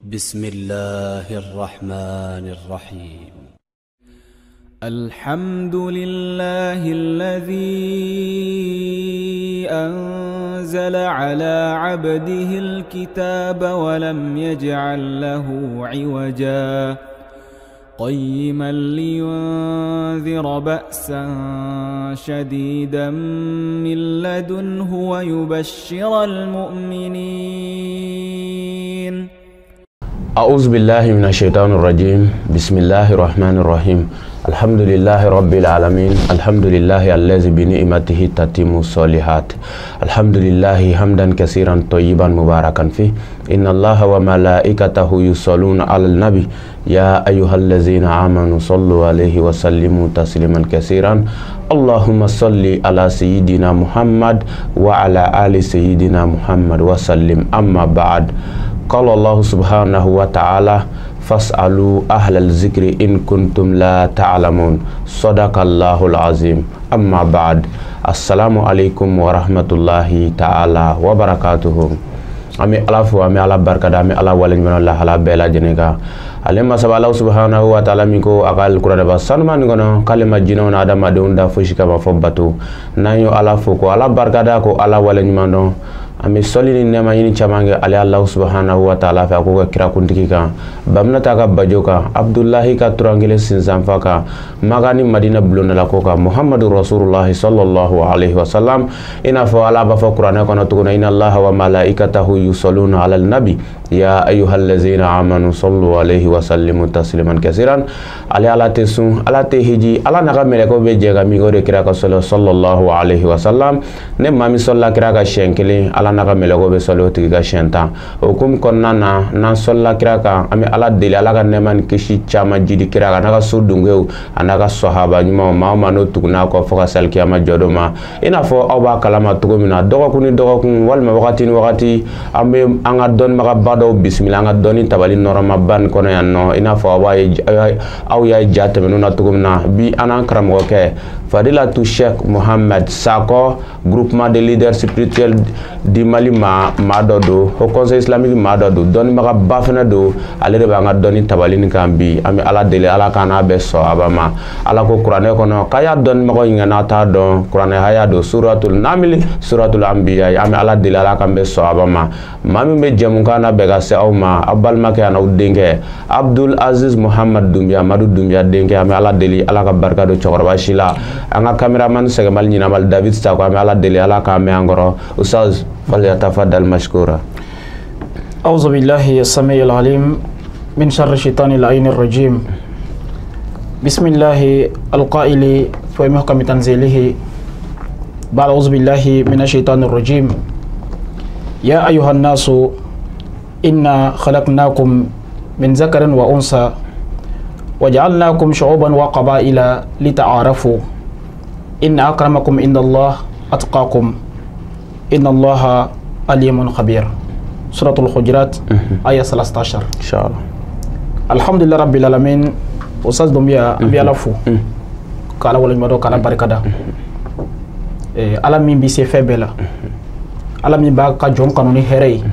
بسم الله الرحمن الرحيم. الحمد لله الذي أنزل على عبده الكتاب ولم يجعل له عوجا قيما لينذر بأسا شديدا من لدنه ويبشر المؤمنين. أعوذ بالله من الشيطان الرجيم. بسم الله الرحمن الرحيم. الحمد لله رب العالمين. الحمد لله الذي بنعمته تتم الصالحات. الحمد لله حمدا كثيرا طيبا مباركا فيه. إن الله وملائكته يصلون على النبي يا أيها الذين آمنوا صلوا عليه وسلموا تسليما كثيرا. اللهم صل على سيدنا محمد وعلى آل سيدنا محمد وسلم. أما بعد، قال الله سبحانه وتعالى: فاسألوا أهل الذكر إن كنتم لا تعلمون. صدق الله العظيم. أما بعد، السلام عليكم ورحمة الله تعالى وبركاته. Ami ala fo, ami ala barkada, ami ala waleɲuman lahala bɛɛ lajɛlen kan. Ale masaba Ala subhanahu wa ta'ala min ko a ka alikuranɛba sanuman nin kɔnɔ k'ale ma jinɛw ni adamadenw da fosi kama fɔ bato. N'an y'o ala fo ko ala barkada, ko ala waleɲuman dɔn, an bɛ sɔli ni nɛɛma ɲini caman kɛ ale Ala subhanahu wa ta'ala fɛ, a k'o kɛ kirakuntigi kan, Baminata ka bajo kan, Abdulahi ka turankelen sinsanfa kan, Maka ni Madina bulondala ko kan, Muhammadu Rasulullahi sallallahu alaihi wasallam. I n'a fɔ Ala b'a fɔ kuranɛ kɔnɔ cogo min na: inna Allaha wa malaikatahu yusalluna ala nabi ya ayyuhallazina amanu sallu alaihi wa sallimu tasliman kasiran. Ale Ala tɛ sun, Ala tɛ hiji, Ala n'a ka mɛlɛkɛw bɛ jɛ ka min kɛ o de kira ka sɔli sallallahu alaihi wasallam. Ne maa min sɔlila kira ka siɲɛ kelen, Ala n'a ka mɛlɛkɛw bɛ sɔli o tigi ka siɲɛ 10. O hukumu kɔnɔna na, n'an sɔlila kira kan, an bɛ Ala deli Ala ka nɛɛma ni kisi caman jidi kira kan, n'a ka so dunkew a n'a ka sahaba ɲumanw, maa o maa n'o tugunna kɔ fo ka se alikiyama jɔ don ma. I n'a fɔ aw b'a kalama cogo min na, dɔgɔkun ni dɔgɔkun walima wagati ni wagati, an bɛ an ka dɔnnibagaba dɔw bisimila an ka dɔnni tabali nɔrɔmaba nin kɔnɔ yan nɔ. I n'a fɔ aw b'a ye, aw y'a ye ja tɛmɛnenw na cogo min na, bi an n'an karamɔgɔkɛ Fadilatu Sheikh Mohamed Sakɔ, groupement de leaders spirituels du Mali maa dɔ don, Haut Conseil islamique maa dɔ don, dɔnnibagaba fana don. Ale de b'an ka dɔnni tabali nin kan bi. An bɛ Ala deli Ala k'an n'a bɛɛ sɔn aba ma. Ala ko kuranɛ kɔnɔ k'a y'a dɔnnibagaw ɲininka n'a t'a dɔn, kuranɛ haya don, suratul Naml, suratul Anbiya. An bɛ Ala deli Ala k'an bɛɛ sɔn aba ma. Maa min bɛ jɛmukan na bɛɛ ka se aw ma, aw balimakɛ an'aw denkɛ Abdul Aziz Muhammad Dunbiya, Madu Dunbiya denkɛ. An bɛ Ala deli Ala ka barika don cɛkɔrɔba si la. An ka cameraman sɛgɛnbali ɲinabali David Sako, an bɛ Ala deli Ala k'an mɛn an kɔrɔ. Ustaz, falyatafaddal mashkura. أعوذ بالله السميع العليم من شر الشيطان اللعين الرجيم. بسم الله القائل في محكم تنزيله بعد أعوذ بالله من الشيطان الرجيم: يا أيها الناس إنا خلقناكم من ذكر وأنثى وجعلناكم شعوبا وقبائل لتعارفوا إن أكرمكم عند الله أتقاكم إن الله عليم خبير. سورة الحجرات آية 13. إن شاء الله. الحمد لله رب العالمين. Ustaz Doumbia, an bɛ Ala fo k'Ala waleɲuman dɔn, k'Ala barikada. Ala min bɛ se fɛn bɛɛ la, Ala min b'a ka jɔn kanu ni hɛrɛ ye.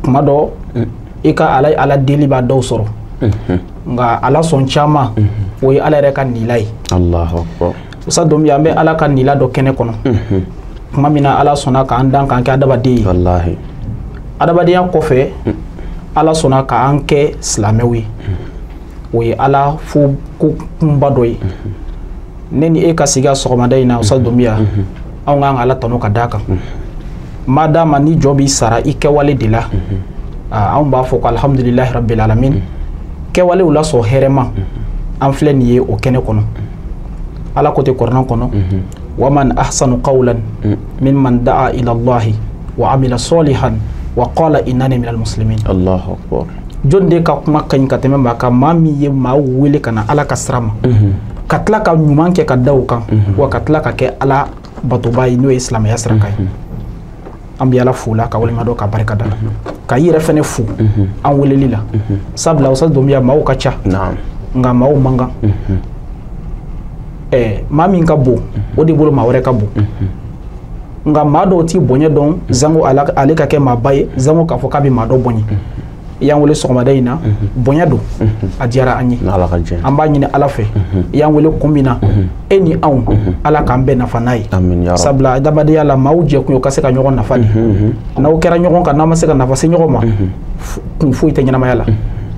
Kuma dɔ i ka Ala Ala deli b'a dɔw sɔrɔ, nka Ala sɔn caman o ye Ala yɛrɛ ka nila ye. Allahu akbar. Ustaz Doumbia, an bɛ Ala ka nila dɔ kɛnɛ kɔnɔ tuma min na Ala sɔnna k'an dan k'an kɛ adamaden ye. Wallahi. Adamadenya kɔfɛ, Ala sɔnna k'an kɛ silamɛw ye. O ye Ala fo ko kunba dɔ ye. Ne ni e ka sigi a sɔgɔmada in na, Ustaz Doumbia, anw k'an ka Ala tanu ka d'a kan. Ma d'a ma ni jɔ b'i sara i kɛwale de la, anw b'a fɔ ko alhamdulilahi rabbil alamin. Kɛwalew lasɔn hɛrɛma, an filɛ nin ye o kɛnɛ kɔnɔ. Ala ko tɛ kuranɛ kɔnɔ: waman ahsanu qawlan mimman da'a ila Allahi wa amila salihan wa qala innani minal muslimin. Allahu akbar. Jɔn de ka kuma ka ɲi ka tɛmɛ maa kan, maa min ye maa wele ka na Ala ka sira ma, ka tila ka ɲuman kɛ ka da o kan, wa ka tila ka kɛ Ala batoba ye, n'o ye silamɛya sira kan ye. An bɛ Ala fo la ka walima dɔn ka barika da, ka i yɛrɛ fɛnɛ fo an weleli la. Sabula Ustaz Doumbia, maaw ka ca, nka maaw man kan. Maa min ka bon o de bolo maa wɛrɛ ka bon, nka maa dɔw t'i bonya dɔn zango ale ka kɛ maaba ye, zango k'a fɔ k'a bɛ maa dɔ bonya. I y'an wele sɔgɔmada in na, bonya don, a diyara an ye. An b'a ɲini Ala fɛ, i y'an wele kun min na, e ni anw, Ala k'an bɛɛ nafa n'a ye. Sabula adamadenya la, maaw jɛkun ye o ka se ka ɲɔgɔn nafa de. N'aw kɛra ɲɔgɔn kan, n'aw ma se ka nafa se ɲɔgɔn ma, kun foyi tɛ ɲɛnamaya la.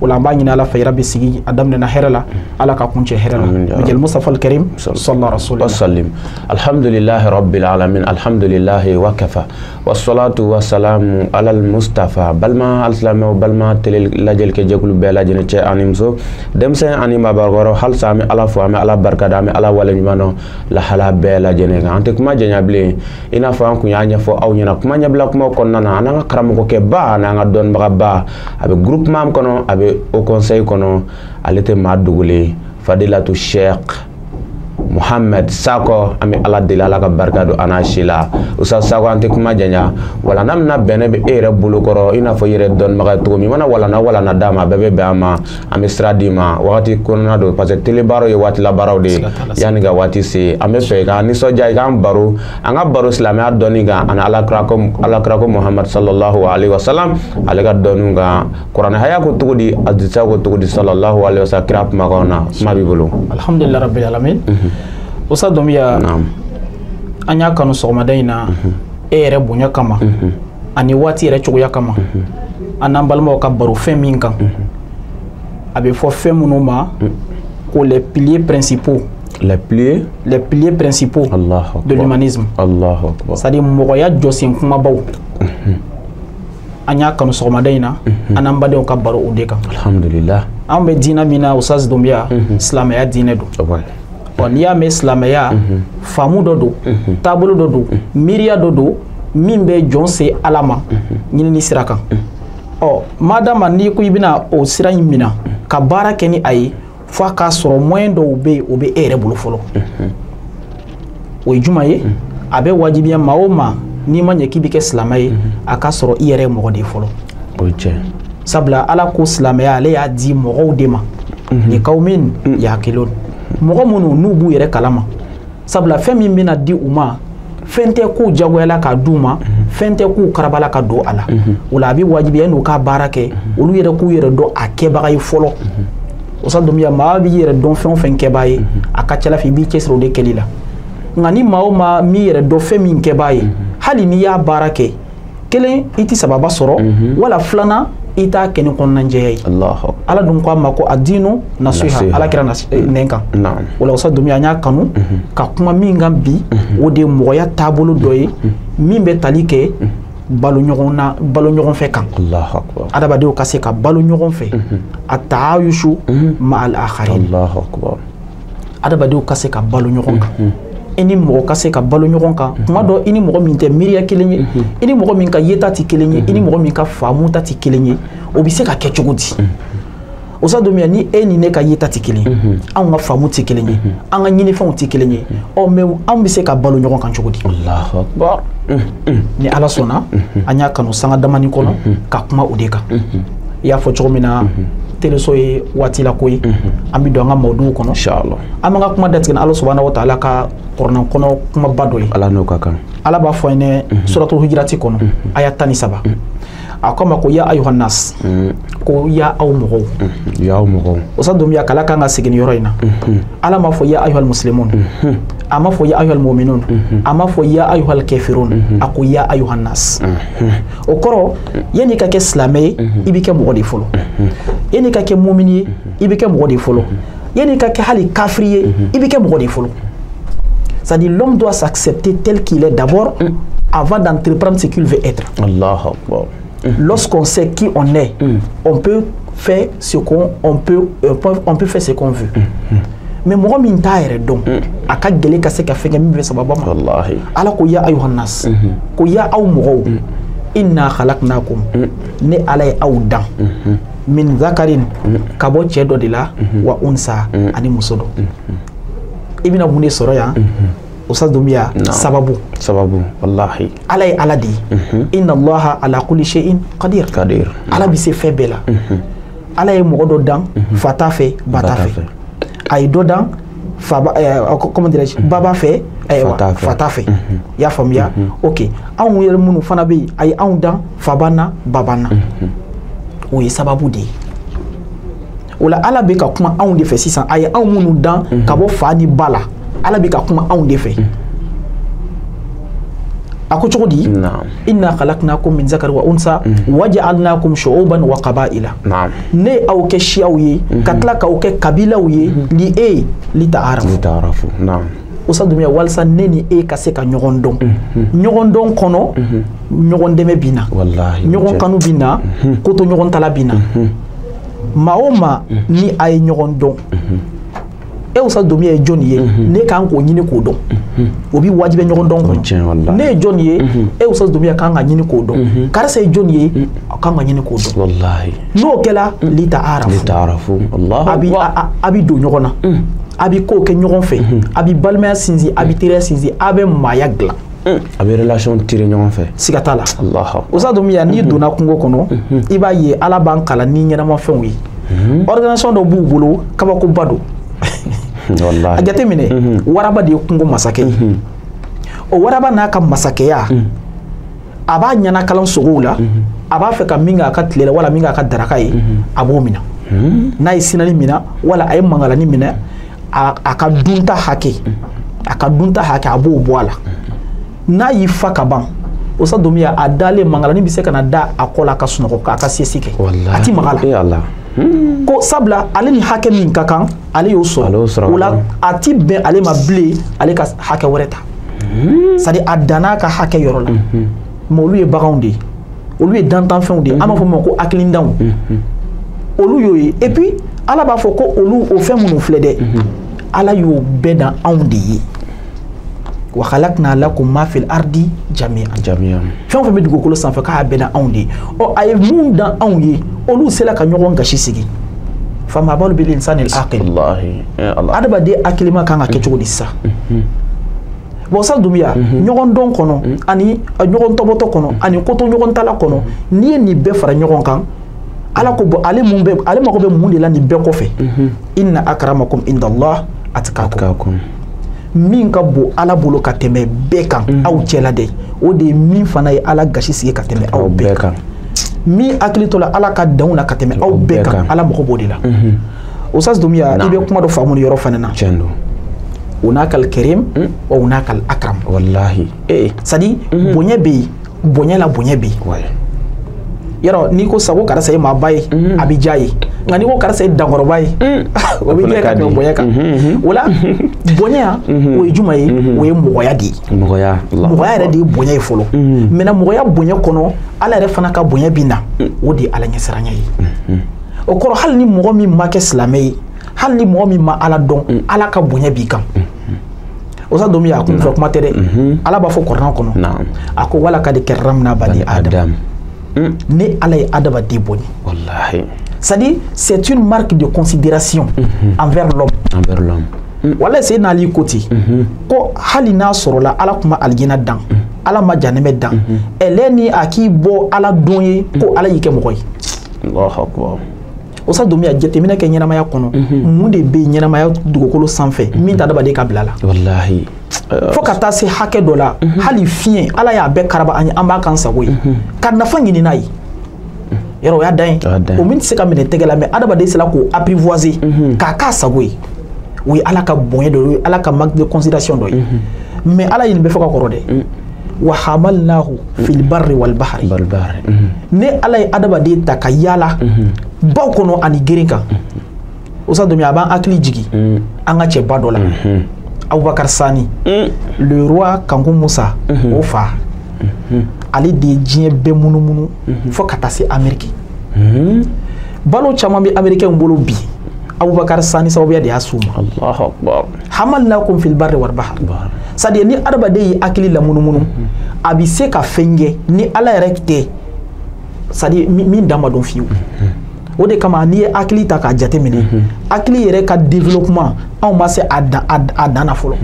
O la an b'a ɲini Ala fɛ, yarabi sigi a daminɛna hɛrɛ la, Ala ka kun cɛ hɛrɛ la. Bijal Mustafa al-Karim sallallahu alaihi wa sallam. Alhamdulillahi rabbil alamin, alhamdulillahi wa kafa, wassalatu wassalamu ala al-Mustafa. Balima alisilamɛw, balima tele lajɛlikɛ jɛkulu bɛɛ lajɛlen, cɛ ani muso, denmisɛn ani maabakɔrɔ, halisa an bɛ Ala fo, an bɛ Ala barikada, an bɛ Ala waleɲuman dɔn lahala bɛɛ lajɛlen kan. An tɛ kuma janya bilen, i n'a fɔ an kun y'a ɲɛfɔ aw ɲɛna kuma ɲɛbila kumaw kɔnɔna na, an n'an ka karamɔgɔkɛba an'an ka dɔnnibagaba, a bɛ groupement kɔnɔ, a bɛ au conseil kɔnɔ, ale tɛ maa dogolen, Fadilatu Sheikh Muhammad Sako. An bɛ Ala deli, Ala ka barika don an n'a si la. Ustaz Sako, an tɛ kuma janya, walanda min na bɛnɛ bɛ e yɛrɛ bolo kɔrɔ, i n'a fɔ i yɛrɛ dɔnnibaga ye cogo min, i mana walanda d'a ma, a bɛɛ bɛ bɛn a ma, an bɛ sira d'i ma wagati kɔnɔna don, parce que tele baaraw ye waati la baaraw de ye, yanni ka waati se, an bɛ fɛ i k'an nisɔndiya, i k'an baro, an ka baro silamɛya dɔnni kan, ani Alakira ko Muhammad sallallahu alaihi wa sallam, ale ka dɔnniw kan, kuranɛ haya ko cogo di, hadisa ko cogo di, sallallahu alaihi wa sallam, kira kumakan na, kuma b'i bolo. Alhamdulillah rabbil alamin. Ustaz Doumbia, an y'a kanu sɔgɔmada in na, e yɛrɛ bonya kama ani waati yɛrɛ cogoya kama, an n'an balimaw ka baro fɛn min kan, a bɛ fɔ fɛn minnu ma ko les piliers principaux. Les piliers? Les piliers principaux de l'humanisme. Allahu Akbar. C'est-à-dire mɔgɔya jɔsen kumabaw. An y'a kanu sɔgɔmada in na, an n'an badenw ka baro o de kan. Alhamdulillah. An bɛ diinɛ min na, Ustaz Doumbia, silamɛya diinɛ don. N'i y'a mɛn silamɛya, faamu dɔ don, taabolo dɔ don, miiriya dɔ don, min bɛ jɔn se Ala ma ɲinini sira kan. Ɔ madama n'i ko i bɛna o sira in minɛ ka baara kɛ ni a ye, f'a k'a sɔrɔ moyen dɔw bɛ yen, o bɛ e yɛrɛ bolo fɔlɔ. O ye jumɛn ye? A bɛ wajibiya maa o maa, n'i ma ɲɛ k'i bɛ kɛ silamɛ ye, a k'a sɔrɔ i yɛrɛ ye mɔgɔ de ye fɔlɔ. O ye tiɲɛ. Sabula Ala ko silamɛya, ale y'a di mɔgɔw de ma. Ni kawmin yaqilun. Mɔgɔ minnu n'u b'u yɛrɛ kalama, sabula fɛn min bɛna di u ma, fɛn tɛ k'u jagoyala k'a d'u ma, fɛn tɛ k'u karabala ka don a la. O la a bɛ wajibiya n'u ka baara kɛ, olu yɛrɛ k'u yɛrɛ dɔn a kɛbaga ye fɔlɔ. O sa Doumbia, maa b'i yɛrɛ dɔn fɛn o fɛn kɛbaa ye, a ka ca la fɛ i b'i cɛsiri o de kɛli la. Nka ni maa o maa m'i yɛrɛ dɔn fɛn min kɛbaa ye, hali n'i y'a baara kɛ, kelen i tɛ sababa sɔrɔ, wala filanan i t'a kɛ ni kɔnɔnajɛya ye. Ala dun ko a ma ko a diinu nasiha, Ala kira nɛn kan. O la Ustaz Doumbia, an y'a kanu ka kuma min kan bi, o de ye mɔgɔya taabolo dɔ ye min bɛ tali kɛ balo ɲɔgɔn na, balo ɲɔgɔn fɛ kan. Adamadenw ka se ka balo ɲɔgɔn fɛ, a taayusu ma al akharin. Adamadenw ka se ka balo ɲɔgɔn kan. I ni mɔgɔ ka se ka balo ɲɔgɔn kan, kuma dɔ i ni mɔgɔ min tɛ miiriya kelen ye, i ni mɔgɔ min ka yeta tɛ kelen ye, i ni mɔgɔ min ka faamu ta tɛ kelen ye, o bɛ se ka kɛ cogo di? Ustaz Doumbia, ni e ni ne ka yeta tɛ kelen ye, anw ka faamu tɛ kelen ye, an ka ɲinifɛnw tɛ kelen ye, ɔ mais anw bɛ se ka balo ɲɔgɔn kan cogo di? Allahu Akbar. Ni Ala sɔnna, an y'a kanu sanga damani kɔnɔ ka kuma o de kan. I y'a fɔ cogo min na, teleso ye waati la ko ye, an bɛ don an ka mawuduw kɔnɔ. Inshallah. An b'an ka kuma datigɛ ni Ala subahana wa taala ka kuranɛ kɔnɔ kumaba dɔ ye. Ala n'o ka kan. Ala b'a fɔ an ye suratul hujurati kɔnɔ, aya 13. A ko a ma ko ya ayuhan nas, ko ya aw mɔgɔw. Ya aw mɔgɔw. Ustaz Doumbia, kala kan ka segin nin yɔrɔ in na. Ala m'a fɔ ya ayuhal muslimun, a m'a fɔ ya ayuhal mu'minun, a m'a fɔ ya ayuhal kafirun, a ko ya ayuhan nas. O kɔrɔ, yanni i ka kɛ silamɛ ye, i bɛ kɛ mɔgɔ de fɔlɔ. Yanni i ka kɛ mumini ye, i bɛ kɛ mɔgɔ de fɔlɔ. Yanni i ka kɛ hali kafiri ye, i bɛ kɛ mɔgɔ de fɔlɔ. C'est-à-dire l'homme doit s'accepter tel qu'il est d'abord, avant d'entreprendre ce qu'il veut être. Allahu Akbar. Lorsqu'on sait qui on est, on peut faire ce qu'on on peut, on peut faire ce qu'on veut. Mais mɔgɔ min t'a yɛrɛ dɔn, a ka gɛlɛn ka se ka fɛn kɛ min bɛ sababa ma. Wallahi. Ala ko ya ayuhan nas, ko ya aw mɔgɔw, inna khalaqnakum, ne Ala ye aw dan, min zakarin, ka bɔ cɛ dɔ de la, wa unsa, ani muso dɔ. I bɛna mun de sɔrɔ yan? Ustaz Doumbia, sababu. Sababu, wallahi. Ala ye Ala de ye. Inna Allaha ala kulli shay'in qadir. Qadir. Ala bɛ se fɛn bɛɛ la. Ala ye mɔgɔ dɔ dan, fa t'a fɛ, ba t'a fɛ. A ye dɔ dan, fa ba, comment dirais-je, ba b'a fɛ, fa t'a fɛ. I y'a faamuya? Ok. Anw yɛrɛ minnu fana bɛ yen, a ye anw dan, fa b'an na, ba b'an na. O ye sababu de ye. O la Ala bɛ ka kuma anw de fɛ sisan, a ye anw minnu dan ka bɔ fa ni ba la, Ala bɛ ka kuma anw de fɛ. A ko cogo di? Inna khalaqnakum min zakari wa unsa wa ja'alnakum shu'uban wa qaba'ila. Ne aw kɛ siyaw ye ka tila k'aw kɛ kabilaw ye li e li ta'arafu. Ustaz Doumbia, walasa ne ni e ka se ka ɲɔgɔn dɔn. Ɲɔgɔn dɔn kɔnɔ, ɲɔgɔn dɛmɛ bɛ na, ɲɔgɔn kanu bɛ na, koto ɲɔgɔn tala bɛ na. Maa o maa ni a ye ɲɔgɔn dɔn, e Ustaz Doumbia ye jɔnni ye, ne kan k'o ɲini k'o dɔn. O bi wajibi ɲɔgɔn dɔn kɔnɔ. Ne ye jɔnni ye, e Ustaz Doumbia kan ka ɲini k'o dɔn. Karisa ye jɔnni ye, a kan ka ɲini k'o dɔn. N'o kɛla, li ta'arafu. A bi don ɲɔgɔn na. A bi kow kɛ ɲɔgɔn fɛ, a bi balimaya sinsin, a bi teriya sinsin, a bɛ maaya dilan. A bɛ relation tirer ɲɔgɔn fɛ. Siga t'a la. Ustaz Doumbia, n'i donna kungo kɔnɔ, i b'a ye Ala b'an kalan ni ɲɛnamafɛnw ye. Organisation dɔ b'u bolo, kabakoba don. A jateminɛ, waraba de ye kungo masakɛ ye. O waraba n'a ka masakɛya, a b'a ɲɛnakalan sogow la, a b'a fɛ ka min k'a ka tile la wala min k'a ka daraka ye, a b'o minɛ. N'a ye sinani minɛ wala a ye mangalani minɛ, a ka dunta hakɛ, a ka dunta hakɛ, a b'o bɔ a la. N'a y'i fa ka ban, Ustaz Doumbia, a dalen mangalani bɛ se ka na da a kɔ la ka sunɔgɔ k'a ka sieste kɛ. A ti maga la. Ko sabula ale ni hakɛ min ka kan, ale y'o sɔrɔ. O la a ti bɛn ale ma bilen, ale ka hakɛ wɛrɛ ta. C'est à dire a danna a ka hakɛ yɔrɔ la. Mais olu ye baganw de ye, olu ye dantanfɛnw de ye, an b'a fɔ min ma ko hakilidanw. Olu y'o ye. Et puis Ala b'a fɔ ko olu o fɛn minnu filɛ dɛ, Ala y'o bɛɛ dan anw de ye. Wa khalaqna lakum ma fil ardi jami'an. Fɛn o fɛn bɛ dugukolo sanfɛ k'a bɛɛ dan anw de ye. Ɔ, a ye mun dan anw ye, olu sera ka ɲɔgɔn gasi sigi. Fama balu bil insani al aqil. Adamaden hakilima kan ka kɛ cogo di sisan? Bon, Ustaz Doumbia, ɲɔgɔn dɔn kɔnɔ ani ɲɔgɔn tɔbɔtɔ kɔnɔ ani koto ɲɔgɔn tala kɔnɔ, n'i ye nin bɛɛ fara ɲɔgɔn kan, Ala ko ale mun bɛ, ale mago bɛ mun de la nin bɛɛ kɔfɛ? Inna akramakum indallah atqakum. Min ka bon Ala bolo ka tɛmɛ bɛɛ kan aw cɛla dɛ, o de ye min fana ye Ala gasi sigi ka tɛmɛ aw bɛɛ kan. Min hakili to la Ala ka danw na ka tɛmɛ aw bɛɛ kan, Ala mago b'o de la. Ustaz Doumbia, i bɛ kuma dɔ faamu nin yɔrɔ fana na. Hunaka al-karim wa hunaka al-akram. Wallahi. C'est à dire bonya bɛ yen, bonya la bonya bɛ yen. Yarɔ, n'i ko sago karisa ye maaba ye, a bɛ diya ye. Nka n'i ko karisa ye dankɔrɔba ye, o bɛ diya ka tɛmɛ bonya kan. O la bonya, o ye jumɛn ye? O ye mɔgɔya de ye. Mɔgɔya. Mɔgɔya yɛrɛ de ye bonya ye fɔlɔ. Maintenant mɔgɔya bonya kɔnɔ, Ala yɛrɛ fana ka bonya bɛ na, o de ye Ala ɲɛsiranya ye. O kɔrɔ hali ni mɔgɔ min ma kɛ silamɛ ye, hali ni mɔgɔ min ma Ala dɔn, Ala ka bonya b'i kan. Ustaz Doumbia, a kun fɛ kuma tɛ dɛ. Ala b'a fɔ Kuranɛ kɔnɔ, a ko wala kad karramna bani Adam. Ne Ala ye adamaden bonya. Wallahi. C'est-à-dire, c'est une marque de considération envers l'homme. Envers l'homme. Wala c'est n'ali côté. Ko hali n'a sɔrɔla Ala kuma alijina dan, Ala ma janɛmɛ dan. Ɛlɛ ni a k'i bɔ Ala dɔn ye, ko Ala y'i kɛ mɔgɔ ye. Allahu akbar. Ustaz Doumbia, jateminɛ kɛ ɲɛnamaya kɔnɔ, mun de bɛ ɲɛnamaya dugukolo sanfɛ min tɛ adamaden ka bila la? Wallahi. Fo ka taa se hakɛ dɔ la, hali fiɲɛ Ala y'a bɛɛ karaba an ye, an b'a k'an sago ye, ka nafa ɲini n'a ye. Yɔrɔ o y'a dan ye. O min tɛ se ka minɛ tɛgɛ la, mais adamaden sera k'o apprivoiser k'a k'a sago ye. O ye Ala ka bonya dɔ ye, o ye Ala ka marque de considération dɔ ye. Mais Ala ye nin bɛɛ fɔ ka kɔrɔ dɛ. Wa hamalnahu fil barri wal bahri. Ne Ala ye adamaden ta ka yaala baw kɔnɔ ani geren kan. Ustaz Doumbia, a b'an hakili jigin an ka cɛba dɔ la. Abubakar Sani, le roi Kanku Musa, o fa, ale de ye diɲɛ bɛɛ munumunu fo ka taa se Amérique. Balo caman bɛ Américain bolo bi, Abubakar Sani sababuya de y'a s'u ma. Allahu akbar. Hamalnakum fil barri wal bahr. C'est à dire ni adamaden y'i hakili lamunumunu, a bɛ se ka fɛn kɛ ni Ala yɛrɛ tɛ, c'est à dire min dan ma dɔn fiyewu. O de kama n'i ye hakili ta k'a jateminɛ, hakili yɛrɛ ka développement anw ma se a dan na fɔlɔ.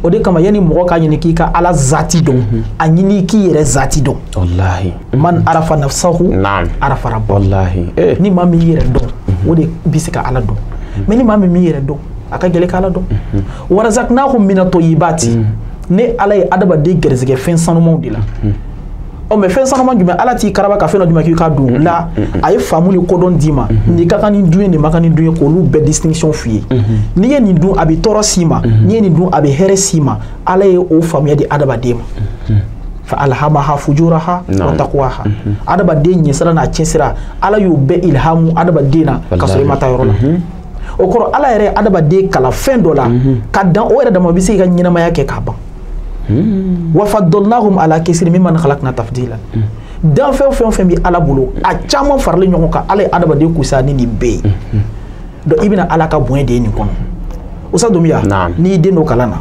O de kama yanni mɔgɔ k'a ɲini k'i ka Ala zati dɔn, a ɲini k'i yɛrɛ zati dɔn. Wallahi. Man arafa nafsahu arafa rabbahu. Wallahi. Ni maa min y'i yɛrɛ dɔn, o de bɛ se ka Ala dɔn. Mais ni maa min m'i yɛrɛ dɔn, a ka gɛlɛn ka Ala dɔn. Warazaqnahum mina toyibati. Ne Ala ye adamaden gɛrɛsɛgɛ fɛn sanumanw de la. Ɔ mais fɛn sanuman jumɛn Ala t'i karaba ka fɛn dɔ d'i ma k'i k'a dun la a ye faamu ni kodɔn d'i ma nin ka kan ni dun ye nin ma kan ni dun ye k'olu bɛɛ distinction f'i ye n'i ye nin dun a bɛ tɔɔrɔ s'i ma n'i ye nin dun a bɛ hɛrɛ s'i ma Ala ye o faamuya di adamaden ma fa alhamaha fujuraha wa taqwaha adamaden ɲɛsira n'a tiɲɛsira Ala y'o bɛɛ ilhamu adamaden na ka sɔrɔ i ma taa yɔrɔ la o kɔrɔ Ala yɛrɛ ye adamaden kalan fɛn dɔ la ka dan o yɛrɛ dama o bɛ se k'i ka ɲɛnamaya kɛ k'a ban wa faddalnahum ala kasirin mimman khalaqna tafdila danfɛn fɛn o fɛn bɛ Ala bolo a caman faralen ɲɔgɔn kan Ala ye adamaden kusa ni nin bɛɛ ye donc i bɛna Ala ka bonya de ye nin kɔnɔ Oustaz Doumbia n'i y'i den don kalan na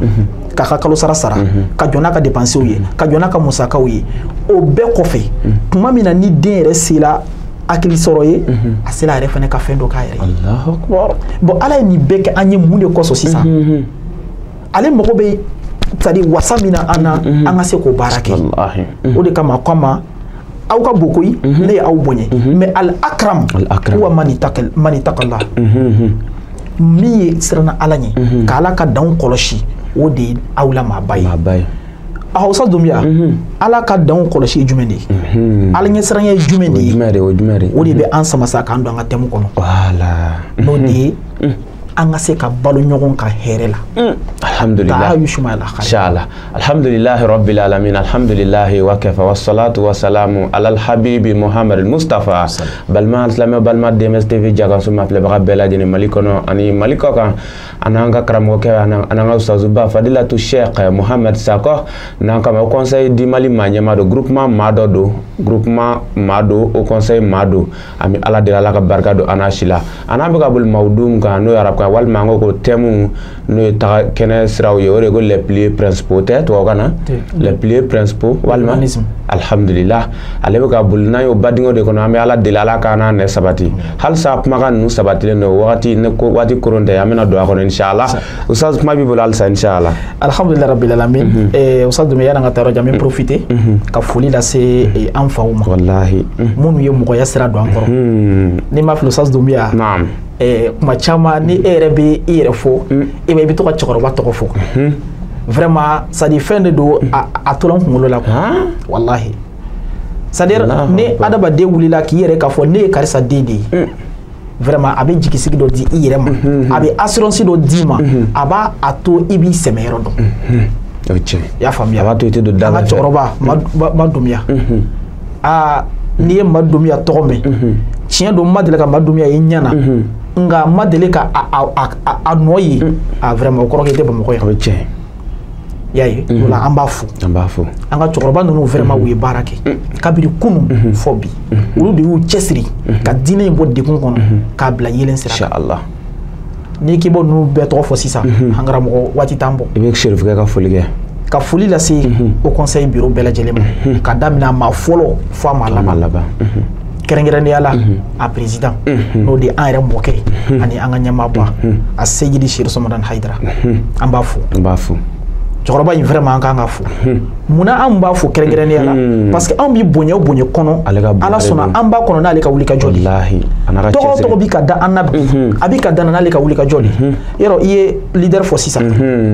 k'a ka kalo sara sara ka jɔ n'a ka dépenses ye ka jɔ n'a ka musakaw ye o bɛɛ kɔfɛ tuma min na ni den yɛrɛ sera hakili sɔrɔ ye a sera a yɛrɛ fana ka fɛn dɔ k'a yɛrɛ ye Allahu akbar bon Ala ye nin bɛɛ kɛ an ye mun de kosɔn sisan ale mago bɛ c'est-à-dire wasa min na an na an ka se k'o baara kɛ o de kama a ko an ma aw ka bon koyi ne ye aw bonya mais al akram huwa man ittaqallah min ye siranna Ala ɲɛ ka Ala ka danw kɔlɔsi o de ye aw la maaba ye aw Oustaz Doumbia Ala ka danw kɔlɔsi ye jumɛn de ye Ala ɲɛsiranya ye jumɛn de ye o de bɛ an sama sa k'an don an ka thème kɔnɔ voilà n'o de ye an ka se ka balo ɲɔgɔn ka hɛrɛ la alhamdulillah inshallah alhamdulillah rabbil alamin alhamdulillah wa kafa wassalatu wassalamu ala alhabibi muhammad almustafa balma alsilamɛ balma DMS TV jagaso ma filɛbaga bɛɛ lajɛlen Mali kɔnɔ ani Mali kɔ kan an n'an ka karamɔgɔkɛ an n'an ka ustazuba Fadilatu Sheikh Muhammad Sakɔ n'an kama Haut Conseil du Mali maa ɲɛmaa don groupement maa dɔ don groupement maa don Haut Conseil maa don an bɛ Ala deli Ala ka barika don an n'a si la an n'an bɛ ka boli mawudu min kan n'o ye arabukan walima an ko ko thème n'o ye taga kɛnɛ siraw ye o de ko les piliers principaux tɛ tubabukan na les piliers principaux walima alhamdulillah ale bɛ ka boli n'an y'o badingɛ de kɔnɔ an bɛ Ala deli Ala k'an n'a nɛ sabati halisa kumakan ninnu sabatilen don wagati ne ko waati koron tɛ an bɛna don a kɔnɔ inshallah Oustaz kuma b'i bolo halisa inshallah alhamdulillah rabbil alamin Oustaz Doumbia yan'an ka taa yɔrɔ jan n bɛ profiter ka foli lase an faw ma wallahi minnu ye mɔgɔya sira don an kɔrɔ n'i ma fili Oustaz Doumbia naam kuma caman ni e yɛrɛ bɛ i yɛrɛ fɔ i bɛ to ka cɛkɔrɔba tɔgɔ fɔ vraiment c'est à dire fɛn de don a tora n kunkolo la quoi wallahi c'est à dire ni adamaden wulila k'i yɛrɛ k'a fɔ ne ye karisa den de ye vraiment a bɛ jigisigi dɔ di i yɛrɛ ma a bɛ assurance dɔ d'i ma a b'a a to i b'i sɛmɛ yɔrɔ dɔn i y'a faamuya a b'a to i tɛ don da an ka cɛkɔrɔba ma Doumbia aa n'i ye ma Doumbia tɔgɔ mɛn tiɲɛ don n ma deli ka ma Doumbia ye n ɲɛ na nka n ma deli ka a nɔ ye a vraiment o kɔrɔ k'i tɛ Bamakɔ yan o ye tiɲɛ i y'a ye o la an b'a fo an b'a fo an ka cɛkɔrɔba ninnu vraiment u ye baara kɛ kabini kunun fɔ bi olu de y'u cɛsiri ka diinɛ in bɔ degun kɔnɔ k'a bila yelen sira kan inshallah n'i k'i bɔ ninnu bɛɛ tɔgɔ fɔ sisan an karamɔgɔ waati t'an bɔ i bɛ Serifukɛ ka foli kɛ ka foli lase Haut Conseil bureau bɛɛ lajɛlen ma ka daminɛ a maa fɔlɔ fo a maa laban kɛrɛnkɛrɛnnenya la a président n'o de ye an yɛrɛ mɔkɛ ani an ka ɲɛmaaba a Seyidi Seri Sɔmɔdani Hayidara an b'a fo an b'a fo cɛkɔrɔba in vraiment an kan ka fo munna an b'a fo kɛrɛnkɛrɛnnenya la parce que anw bi bonya o bonya kɔnɔ Ala sɔnna an b'a kɔnɔ n'ale ka wuli ka jɔ de tɔgɔ o tɔgɔ bi ka da an na bi a bi ka da n'ale ka wuli ka jɔ de yɔrɔ i ye leader fɔ sisan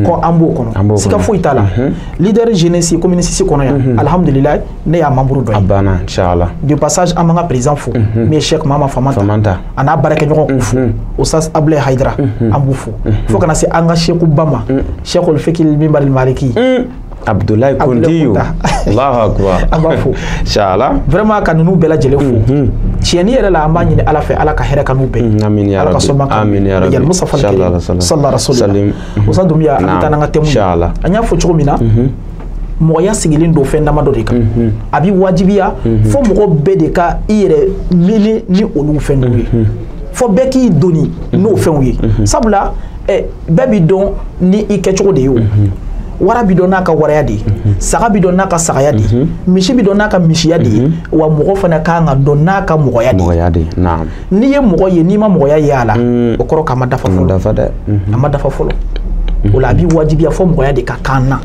ko an b'o kɔnɔ siga foyi t'a la leader jeunesse commune 6 kɔnɔ yan alhamdulilayi ne y'a membre dɔ ye a banna inchallah de passage an b'an ka président fo min ye Cheikh Mama Famanta a n'a baarakɛɲɔgɔn k'u fo Oustaz Abdoulaye Hayidara an b'u fo fo kana se an ka Cheikh ba ma Cheikhul Fikil Minbar Maliki Abdoulaye Kondiyo Allahu akbar an b'a fo inshallah vraiment ka ninnu bɛɛ lajɛlen fo tiɲɛni yɛrɛ la an b'a ɲini Ala fɛ Ala ka hɛrɛ kanu bɛɛ amin ya rabbi amin ya rabbi Mustafa sallallahu rasulillah Oustaz Doumbia an bɛ taa n'an ka thème inshallah an y'a fɔ cogo min na mɔgɔya sigilen don fɛn damadɔ de kan a bɛ wajibiya fo mɔgɔ bɛɛ de ka i yɛrɛ mele ni olu fɛn ninnu ye fo bɛɛ k'i doni n'o fɛnw ye sabula bɛɛ b'i dɔn ni i kɛcogo de ye o wara bi dɔn n'a ka waraya de ye saga bi dɔn n'a ka sagaya de ye misi bi dɔn n'a ka misiya de ye wa mɔgɔ fana kan ka dɔn n'a ka mɔgɔya de ye n'i ye mɔgɔ ye n'i ma mɔgɔya ye a la o kɔrɔ k'a ma dafa fɔlɔ a ma dafa fɔlɔ O la a b'i wajibiya fo mɔgɔya de ka k'an na.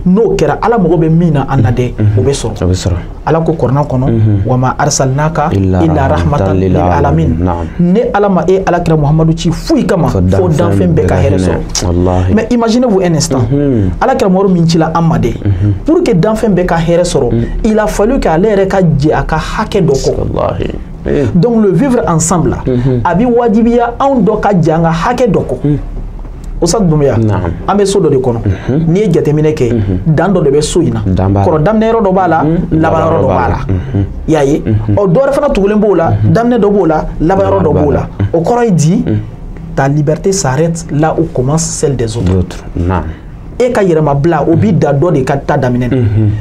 N'o kɛra Ala mago bɛ min na an na dɛ, o bɛ sɔrɔ. Ala ko Kuranɛ kɔnɔ, wa ma arsalnaka illa rahmatan lil alamin. Ne Ala ma e Ala kira Muhamadu ci foyi kama fo danfɛn bɛɛ ka hɛrɛ sɔrɔ. Mais imaginez-vous un instant, Ala kira Muhamadu min cila an ma dɛ, pour que danfɛn bɛɛ ka hɛrɛ sɔrɔ, il a fallu que ale yɛrɛ ka jɛ a ka hakɛ dɔ kɔ. Donc le vivre ensemble là, a bi wajibiya anw dɔ ka jɛ an ka hakɛ dɔ kɔ. Oustaz Doumbia, an bɛ so dɔ de kɔnɔ, n'i ye jateminɛ kɛ, dan dɔ de bɛ so in na, kɔrɔ daminɛ yɔrɔ dɔ b'a la, laban yɔrɔ dɔ b'a la, i y'a ye. Ɔ dɔ wɛrɛ fana tugulen b'o la, daminɛ dɔ b'o la, laban yɔrɔ dɔ b'o la. O kɔrɔ ye di, ta liberté s'arrête là où commence celle des autres. E ka yɛrɛmabila o b'i da dɔ de ka ta daminɛ na,